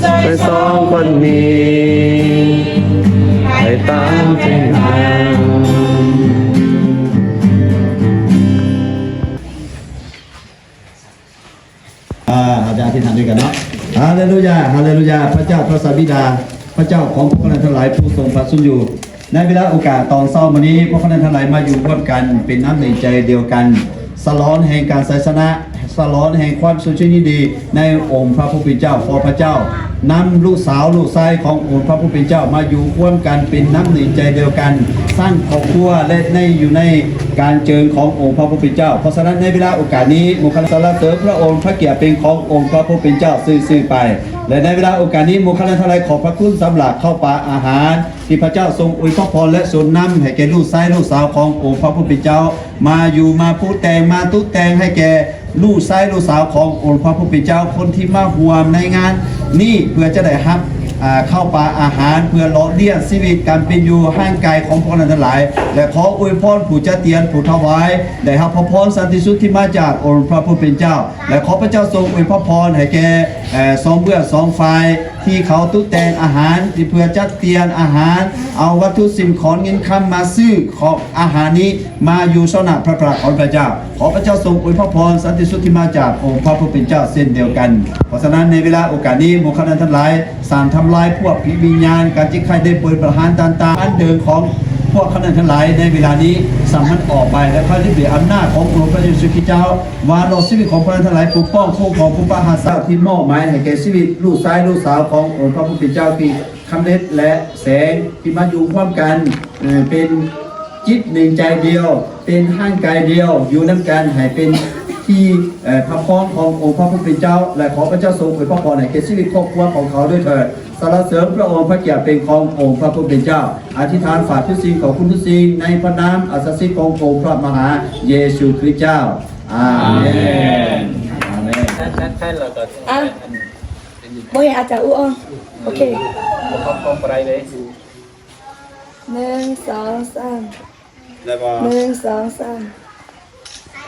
ຊ່ວຍສອງຄົນນີ້ ໃຫ້ຕາມໃຈນາງ. ອາ ເຮົາຈະອະທິຖານດ້ວຍກັນເນາະ. ຮາເລລູຢາ ຮາເລລູຢາ ພະເຈົ້າພະສາບິດາ ພະເຈົ້າຂອງພວກຂ້ານ້ອຍທັງຫຼາຍ ຜູ້ຊົງພະຊຸນຢູ່ ໃນເວລາໂອກາດຕອນເຊົ້າມື້ນີ້ ພວກຂ້ານ້ອຍທັງຫຼາຍມາຢູ່ຮ່ວມກັນ ເປັນນ້ຳໜຶ່ງໃຈດຽວກັນ ສະຫຼອງແຫ່ງການໄຊຊະນະ ສະຫຼອງແຫ່ງຄວາມຊົມເຊີຍຍິນດີໃນອົງພະຜູ້ເປັນເຈົ້າ ຂໍພະເຈົ້ານຳລູກສາວລູກຊາຍຂອງອົງພະຜູ້ເປັນເຈົ້າ ມາຢູ່ຮ່ວມກັນເປັນນ້ຳໜຶ່ງໃຈດຽວກັນ ສ້າງຄອບຄົວ ແລະ ໃນ ຢູ່ໃນການເຈີນຂອງອົງພະຜູ້ເປັນເຈົ້າ. ເພາະສະນັ້ນ ໃນເວລາໂອກາດນີ້ ໝູ່ຄະນະສັນລະເສີນພະອົງ ພະກຽດເປັນຂອງອົງພະຜູ້ເປັນເຈົ້າຊື່ໆໄປ. ແລະ ໃນເວລາໂອກາດນີ້ ໝູ່ຄະນະທັງຫຼາຍ ຂອບພະຄຸນສຳລັບເຂົ້າປາອາຫານ ທີ່ພະເຈົ້າຊົງອວຍພະພອນ ແລະ ຊົງນຳໃຫ້ແກ່ລູກຊາຍລູກສາວຂອງອົງພະຜູ້ເປັນເຈົ້າ ມາຢູ່ມາປຸກແຕ່ງ ມາຕຸກແຕ່ງໃຫ້ແກ່ລູກຊາຍລູກສາວຂອງອົງພະຜູ້ເປັນເຈົ້າ ຄົນທີ່ມາຮ່ວມໃນງານນີ້ ເພື່ອຈະໄດ້ຮັບ ອາ ເຂົ້າປາອາຫານ ເພື່ອຫຼໍ່ລ້ຽງຊີວິດການເປັນຢູ່ຮ່າງກາຍຂອງພວກນັ້ນທັງຫຼາຍ ແລະ ຂໍອວຍພອນຜູ້ຈັດຕຽມ ຜູ້ຖວາຍ ໄດ້ຮັບພະພອນສັນຕິສຸກທີ່ມາຈາກອົງພະຜູ້ເປັນເຈົ້າ ແລະ ຂໍພະເຈົ້າຊົງອວຍພະພອນໃຫ້ແກ່ ເອີ ສອງເບື້ອງສອງຝ່າຍ ທີ່ເຂົາຕຸກແຕ່ງອາຫານ ທີ່ເພື່ອຈັດຕຽມອາຫານ ເອົາວັດຖຸສິ່ງຂອງເງິນຄຳມາຊື້ຂອງອາຫານນີ້ ມາຢູ່ຕໍ່ໜ້າພະພັກຂອງພະເຈົ້າ. ຂໍພະເຈົ້າຊົງອວຍພະພອນສັນຕິສຸກທີ່ມາຈາກອົງພະຜູ້ເປັນເຈົ້າເຊັ່ນດຽວກັນ. ເພາະສະນັ້ນ ໃນເວລາໂອກາດນີ້ ໝູ່ຄະນະທັງຫຼາຍ ສ້າງທຳລາຍພວກຜີວິນຍານ ການເຈັບໄຂ້ໄດ້ປ່ວຍ ປະຫານຕ່າງໆ ອັນເດີນຂອງພວກຂະນະທັງຫຼາຍໃນເວລານີ້ ສັ່ງມັນອອກໄປ ແລະ ພະລິດດ້ວຍອຳນາດຂອງອົງພະເຢຊູຄຣິສຕ໌ເຈົ້າ ວ່າໂລກຊີວິດຂອງພວກເຮົາທັງຫຼາຍ ປົກປ້ອງຄຸ້ມຄອງຜູ້ປະຫາສາທີ່ມອບໝາຍໃຫ້ແກ່ຊີວິດລູກຊາຍລູກສາວຂອງອົງພະຜູ້ເປັນເຈົ້າທີ່ສຳເລັດ ແລະ ແສງທີ່ມາຢູ່ຮ່ວມກັນ ເປັນຈິດໜຶ່ງໃຈດຽວ ເປັນຮ່າງກາຍດຽວ ຢູ່ນຳກັນໃຫ້ເປັນທີ່ ເອີ ພະພອນຂອງອົງພະຜູ້ເປັນເຈົ້າ ແລະ ຂໍພະເຈົ້າຊົງອວຍພະພອນໃຫ້ແກ່ຊີວິດຄອບຄົວຂອງເຂົາດ້ວຍເຖີດ. ສາລະເສີນພະອົງ ພະກຽດເປັນຂອງອົງພະຜູ້ເປັນເຈົ້າ. ອະທິຖານຝາກທຸກສິ່ງຂອບຄຸນທຸກສິ່ງ ໃນພະນາມອັນສັກສິດຂອງອົງພະມະຫາເຢຊູຄຣິສເຈົ້າ. ອາເມນ. ອາ ບໍ່ເຫັນອາຈານອູອອງ. ໂອເຄ ໜຶ່ງ ສອງ ສາມ ໄດ້ບໍ່? ໜຶ່ງ ສອງ ສາມ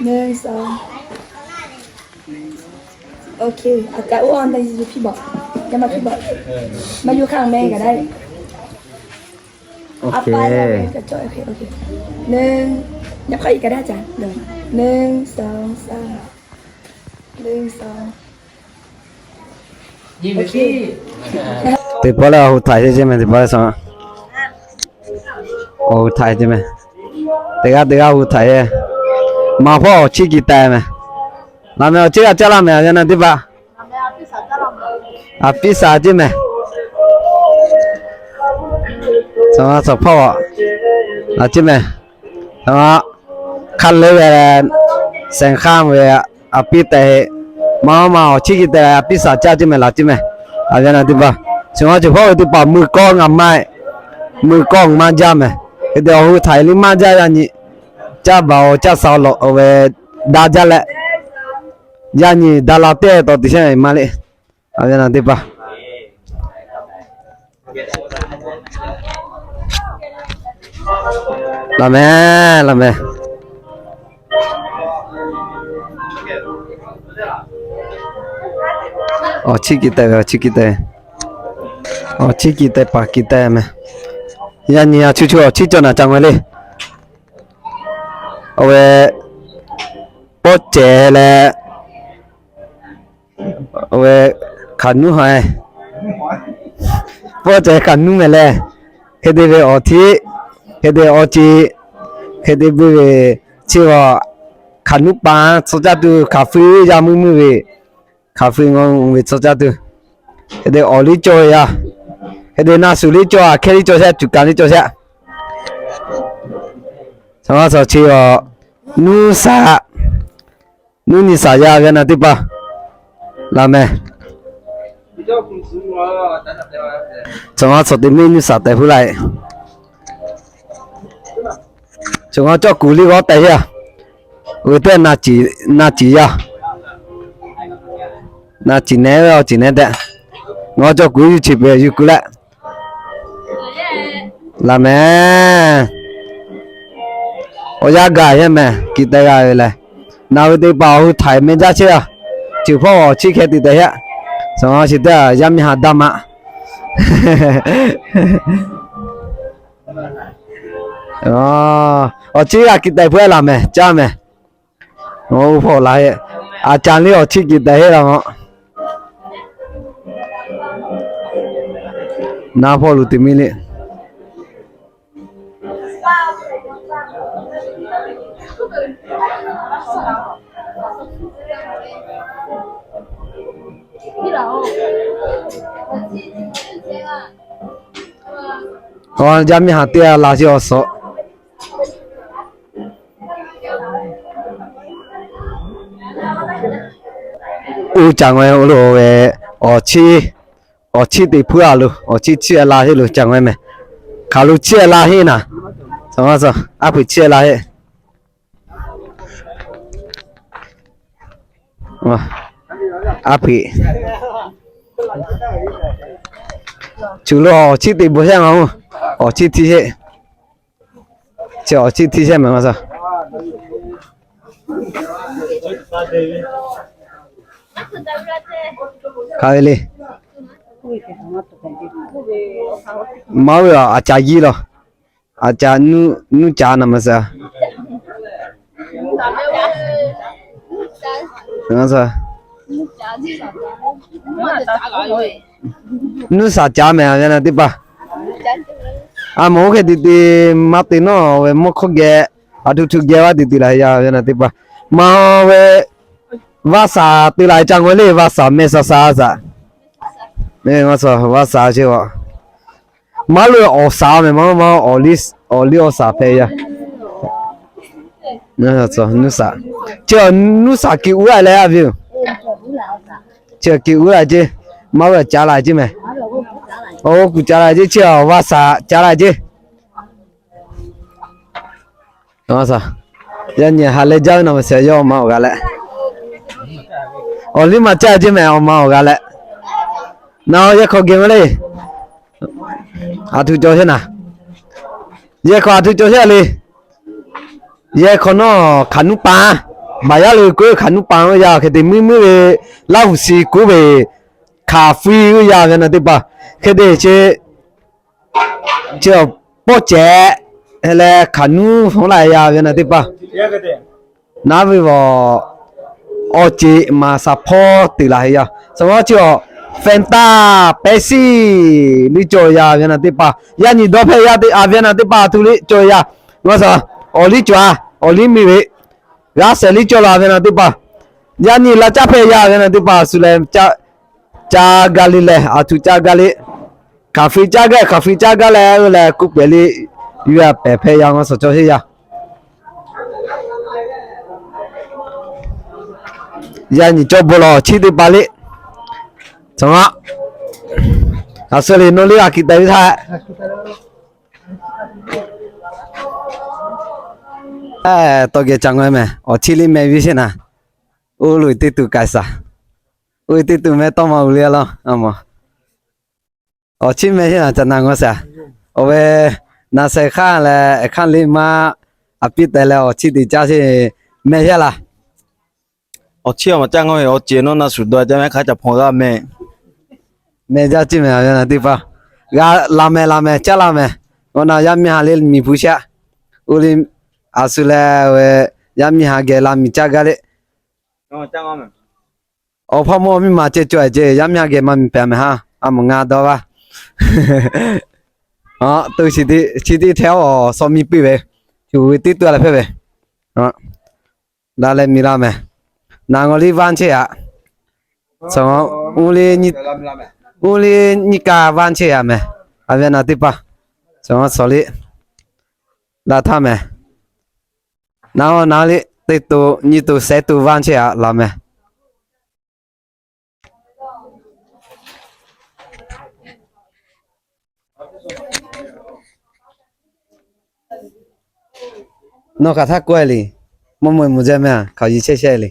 ໜຶ່ງ ສອງ ໂອເຄ ອາຈານອູອອງໄດ້ຢູ່ພີ້ບໍ? ຢ່າມາພີ້ບໍ? ເອີ ມາຢູ່ຂ້າງແມ່ກໍໄດ້. ໂອເຄ ເອົາໄປແລ້ວກໍຈ່ອຍ. ໂອເຄ ໂອເຄ ໜຶ່ງ ຍັບເຂົ້າອີກກໍໄດ້ອາຈານ. ເດີ ໜຶ່ງ ສອງ ສາມ ໜຶ່ງ ສອງ ໂອເຄ ເຕັມພໍແລ້ວ. ຫູຖ່າຍໃຊ່ໄໝ? ເຕັມພໍແລ້ວ. ສອງ ຫູຖ່າຍໃຊ່ໄໝ? ເຕກາ ເຕກາ ຫູຖ່າຍ. ມາພໍ່ ຊິກິແຕໄໝ? ລາແມວ ຊິກາຈາລາແມວ ຍານາຕິບາ ອາປິສາ ໃຊ່ໄໝ? ສະມາ ສະເພາະ ອາ ໃຊ່ໄໝ? ສະມາ ຄັນເລີຍ ແສງຂ້າມເວ ອາປິແຕ ມາ ມາ ຊິກິແຕ ອາປິສາຈາ ໃຊ່ໄໝ? ລາ ໃຊ່ໄໝ? ອາ ຍານາຕິບາ ສະມາ ສະເພາະ ຕິບາ ມືກອງ ອາໄມ ມືກອງ ມາຈາໄໝ? ເດ ຫູຖ່າຍ ລິ ມາຈາ ຍານິ ຈາ ບາວ ຈາ ສາວ ໂລ ເວ ດາ ຈາ ແລະ ຍານິ ດາ ລາ ເຕ ໂຕ ຕິ ເຊ ມາ ເລ ອາ ຍານາຕິບາ. ລະແມ່ ລະແມ່. ອໍ ຊິກິແຕ ຊິກິແຕ ອໍ ຊິກິແຕ ປາກິແຕແມ່. ຍານີ ອາ ຊຸໆ ຊິຈອນ ອາ ຈັງໄວ້ເລີຍ. ເອົາໄວ້ ໂປະແຈ ແລະ ເອົາໄວ້ ຂານູໄຮ ໂປະແຈ ຂານູແມ່ແລ. ເຮັດເດເວ ອໍ ທິ ເຮັດເດ ອໍ ຈິ ເຮັດເດເວ ຊິວ່າ ຂານູປາ ໂຊຈາຕຸ ຂາຟື ຢາມືມືເວ ຂາຟື ງອງເວ ໂຊຈາຕຸ ເຮັດເດ ອໍ ລິໂຈຍາ ເຮັດເດ ນາສູລິໂຈ ອາ ເຄລິໂຈແຊ ຈຸກາລິໂຈແຊ. ສະຫວັດ ສະຫວັດ ຊິວ່າ ນູສາ ນູນິສາຍາ ວຽນາຕິປາ ລາແມ. ສະຫວັດ ສະຕິມິ ນູສາ ແຕ່ຜູ້ໄລ. ສະຫວັດ ເຈົ້າກູລີວໍແຕ່ເຮຍ ເອີ ແຕ່ນາຈີ ນາຈີຍາ ນາຈີແນ ເອີ ຈີແນແຕ່ ງໍ ເຈົ້າກູ ຢູທູບ ເອີ ຢູກູແລະ ລາແມ. ໂອຍາກາຍແມ່ ກິນແຕ່ກາຍເລີຍ ນາວິຕິປາຫູໄທເມນຈາເຊຍ ຈື່ພໍ່ຊິແຄຕິແຕເຮຍ ສອງຮ້ອຍສິບແຕ່ ຍາມິຫາດາມະ. ອໍ ອໍ ຈິກາກິນແຕ່ເພື່ອລາແມ ຈ້າແມ. ໂອ້ ພໍຫຼາຍ ອາຈານລີອອກຊິກິນແຕ່ເຮລະເນາະ ນາພໍ່ລູຕິມິລີ. ອໍ ຢາມິຫາເຕຍ ລາຊິອອສ. ອູຈັງໄວ້ໂອໂລເວ ອໍ ຊິ ອໍ ຊິຕິເພື່ອລູ ອໍ ຊິເຊຍລາເຮລູ ຈັງໄວ້ແມ ຄາລູເຊຍລາເຮນະ ສອງສອງ ອາເພິເຊຍລາເຮ ອາເພິ ຈູໂລ ອໍ ຊິຕິບໍ່ແຊງເອົາ ອໍ ຊິຕິເຮ ເຊ ອໍ ຊິຕິເຊ ແມ ມາຊະ ຄາເວລີ ມາເວອາຈາຢີລໍ ອາຈານູ ນູຈານາມາຊາ ນາມາຊາ ນູສາຈາແມ ອາວຍານາຕິປາ ອາໂມເຄຕິຕິ ມາຕິໂນເວ ໂມໂຄເກ ອາທຸທຸເກວາຕິຕິລາຍາ ອາວຍານາຕິປາ ມາເວ ວາສາຕິລາຍຈັງເວເລ ວາສາເມສາສາສາ ເນ ວາສາ ວາສາເຊວະ ມາເລີອອສາແມ ມາ ມາ ອໍລິ ອໍລິອອສາເພຍາ ນະ ສອ ນຸສາ ເຈອ ນຸສາກິອຸລາຍແລະ ວິວ ເຈອກິອຸລາຍເຈ ມາເວຈາລາຍເຈແມ ໂອ ກຸຈາລາຍເຈ ເຈອ ວາສາຈາລາຍເຈ ອອສາ ຍານຍາຫາເລຈາວນຳເສຍຍອມມາອອກກາແລະ ອໍລິມາຈາເຈແມ ອອກມາອອກກາແລະ ນາວ ຍາຂໍເກມມາເລີຍ ອາທຸໂຈເຊນະ ຍາຂໍອາທຸໂຈເຊເລີຍ ຍາຂໍນໍຂານຸປາ ບາຍາເລີກຸຂານຸປາ ຍາເຄເດ ມືມືເວ ລາຫູສີກຸເວ ຄາຟີ ຍາເວນາຕິປາ ເຄເດເຊ ເຈອໂປແຈ ແລະ ຂານູ ໂຮງລາຍາວຽນາຕິປາ ນາວິວໍ ອໍເຈ ມາສາພໍຕິລາຍາ ສະຫວັດ ເຈອ ເຟນຕາ ເປຊີ ລິໂຈຍາວຽນາຕິປາ ຍານີ ດໍແພຍາຕິ ອາວຽນາຕິປາ ທຸລິໂຈຍາ ງອສອ ອໍລິໂຈອາ ອໍລິມີເວ ລາເສລິໂຈລາວຽນາຕິປາ ຍານີ ລາຈາແພຍາວຽນາຕິປາ ສຸແລ ຈາ ຈາກາລິແລ ອາທຸຈາກາລິ ຄາຟີຈາກະ ຄາຟີຈາກະແລ ເອີ ແລ ກຸເປລີ ຍາແປແພຍາງອສໂຈເຮຍາ ຍານີ ໂຈໂບລໍ ຊິຕິປາລິ ສະຫງະ ອາເສລີ ໂນລິ ອາກິແຕວິທາ ເອີ ໂຕເກຈັງໄວ້ແມ ອໍ ຊິລິແມວິເຊນາ ໂອ ລຸຍຕິຕູກາຍສາ ໂອ ຕິຕູແມ ໂຕມາອຸເລຍລອ ອາມອ哦，去买去啦，在南国噻。我们那谁看了，看你妈啊，比得了，我去你家去买去啦。哦，去嘛，这样我，我姐弄那手段，这样开始捧个妹。妹家去买，原来地方。啊，拉妹，拉妹，叫拉妹。我那要米哈里米不下，屋里阿叔嘞，我要米哈给拉米加个嘞。哦，这样我们。 ອໍ ພໍ່ມາມີມາເຈັດຈອຍເຈ ຢາມຍາເກມາມີແປມແມ່ນຫາ ອາມະງາດອກວ່າ ອໍ ຕຸຊິຕິ ຊິຕິແຖວ ອໍ ຊອມມີປີເວ ຢູ່ຕິຕົວລະເພເວ ອໍ ລາແລມີລາແມ ນາງອໍລີວານເຊອະ ສອງອູລີນິ ອູລີນິກາວານເຊອະແມ ອາເວນາຕິປາ ສອງສໍລີ ລາທາແມ ນາວ ນາວລິ ຕິຕູ ນິຕູ ເຊຕູ ວານເຊອະ ລາແມ ນໍກະທາກວຍລີ ມໍ່ມວຍໝູແຈແມ ເຂົາຢີແຊແຊລີ.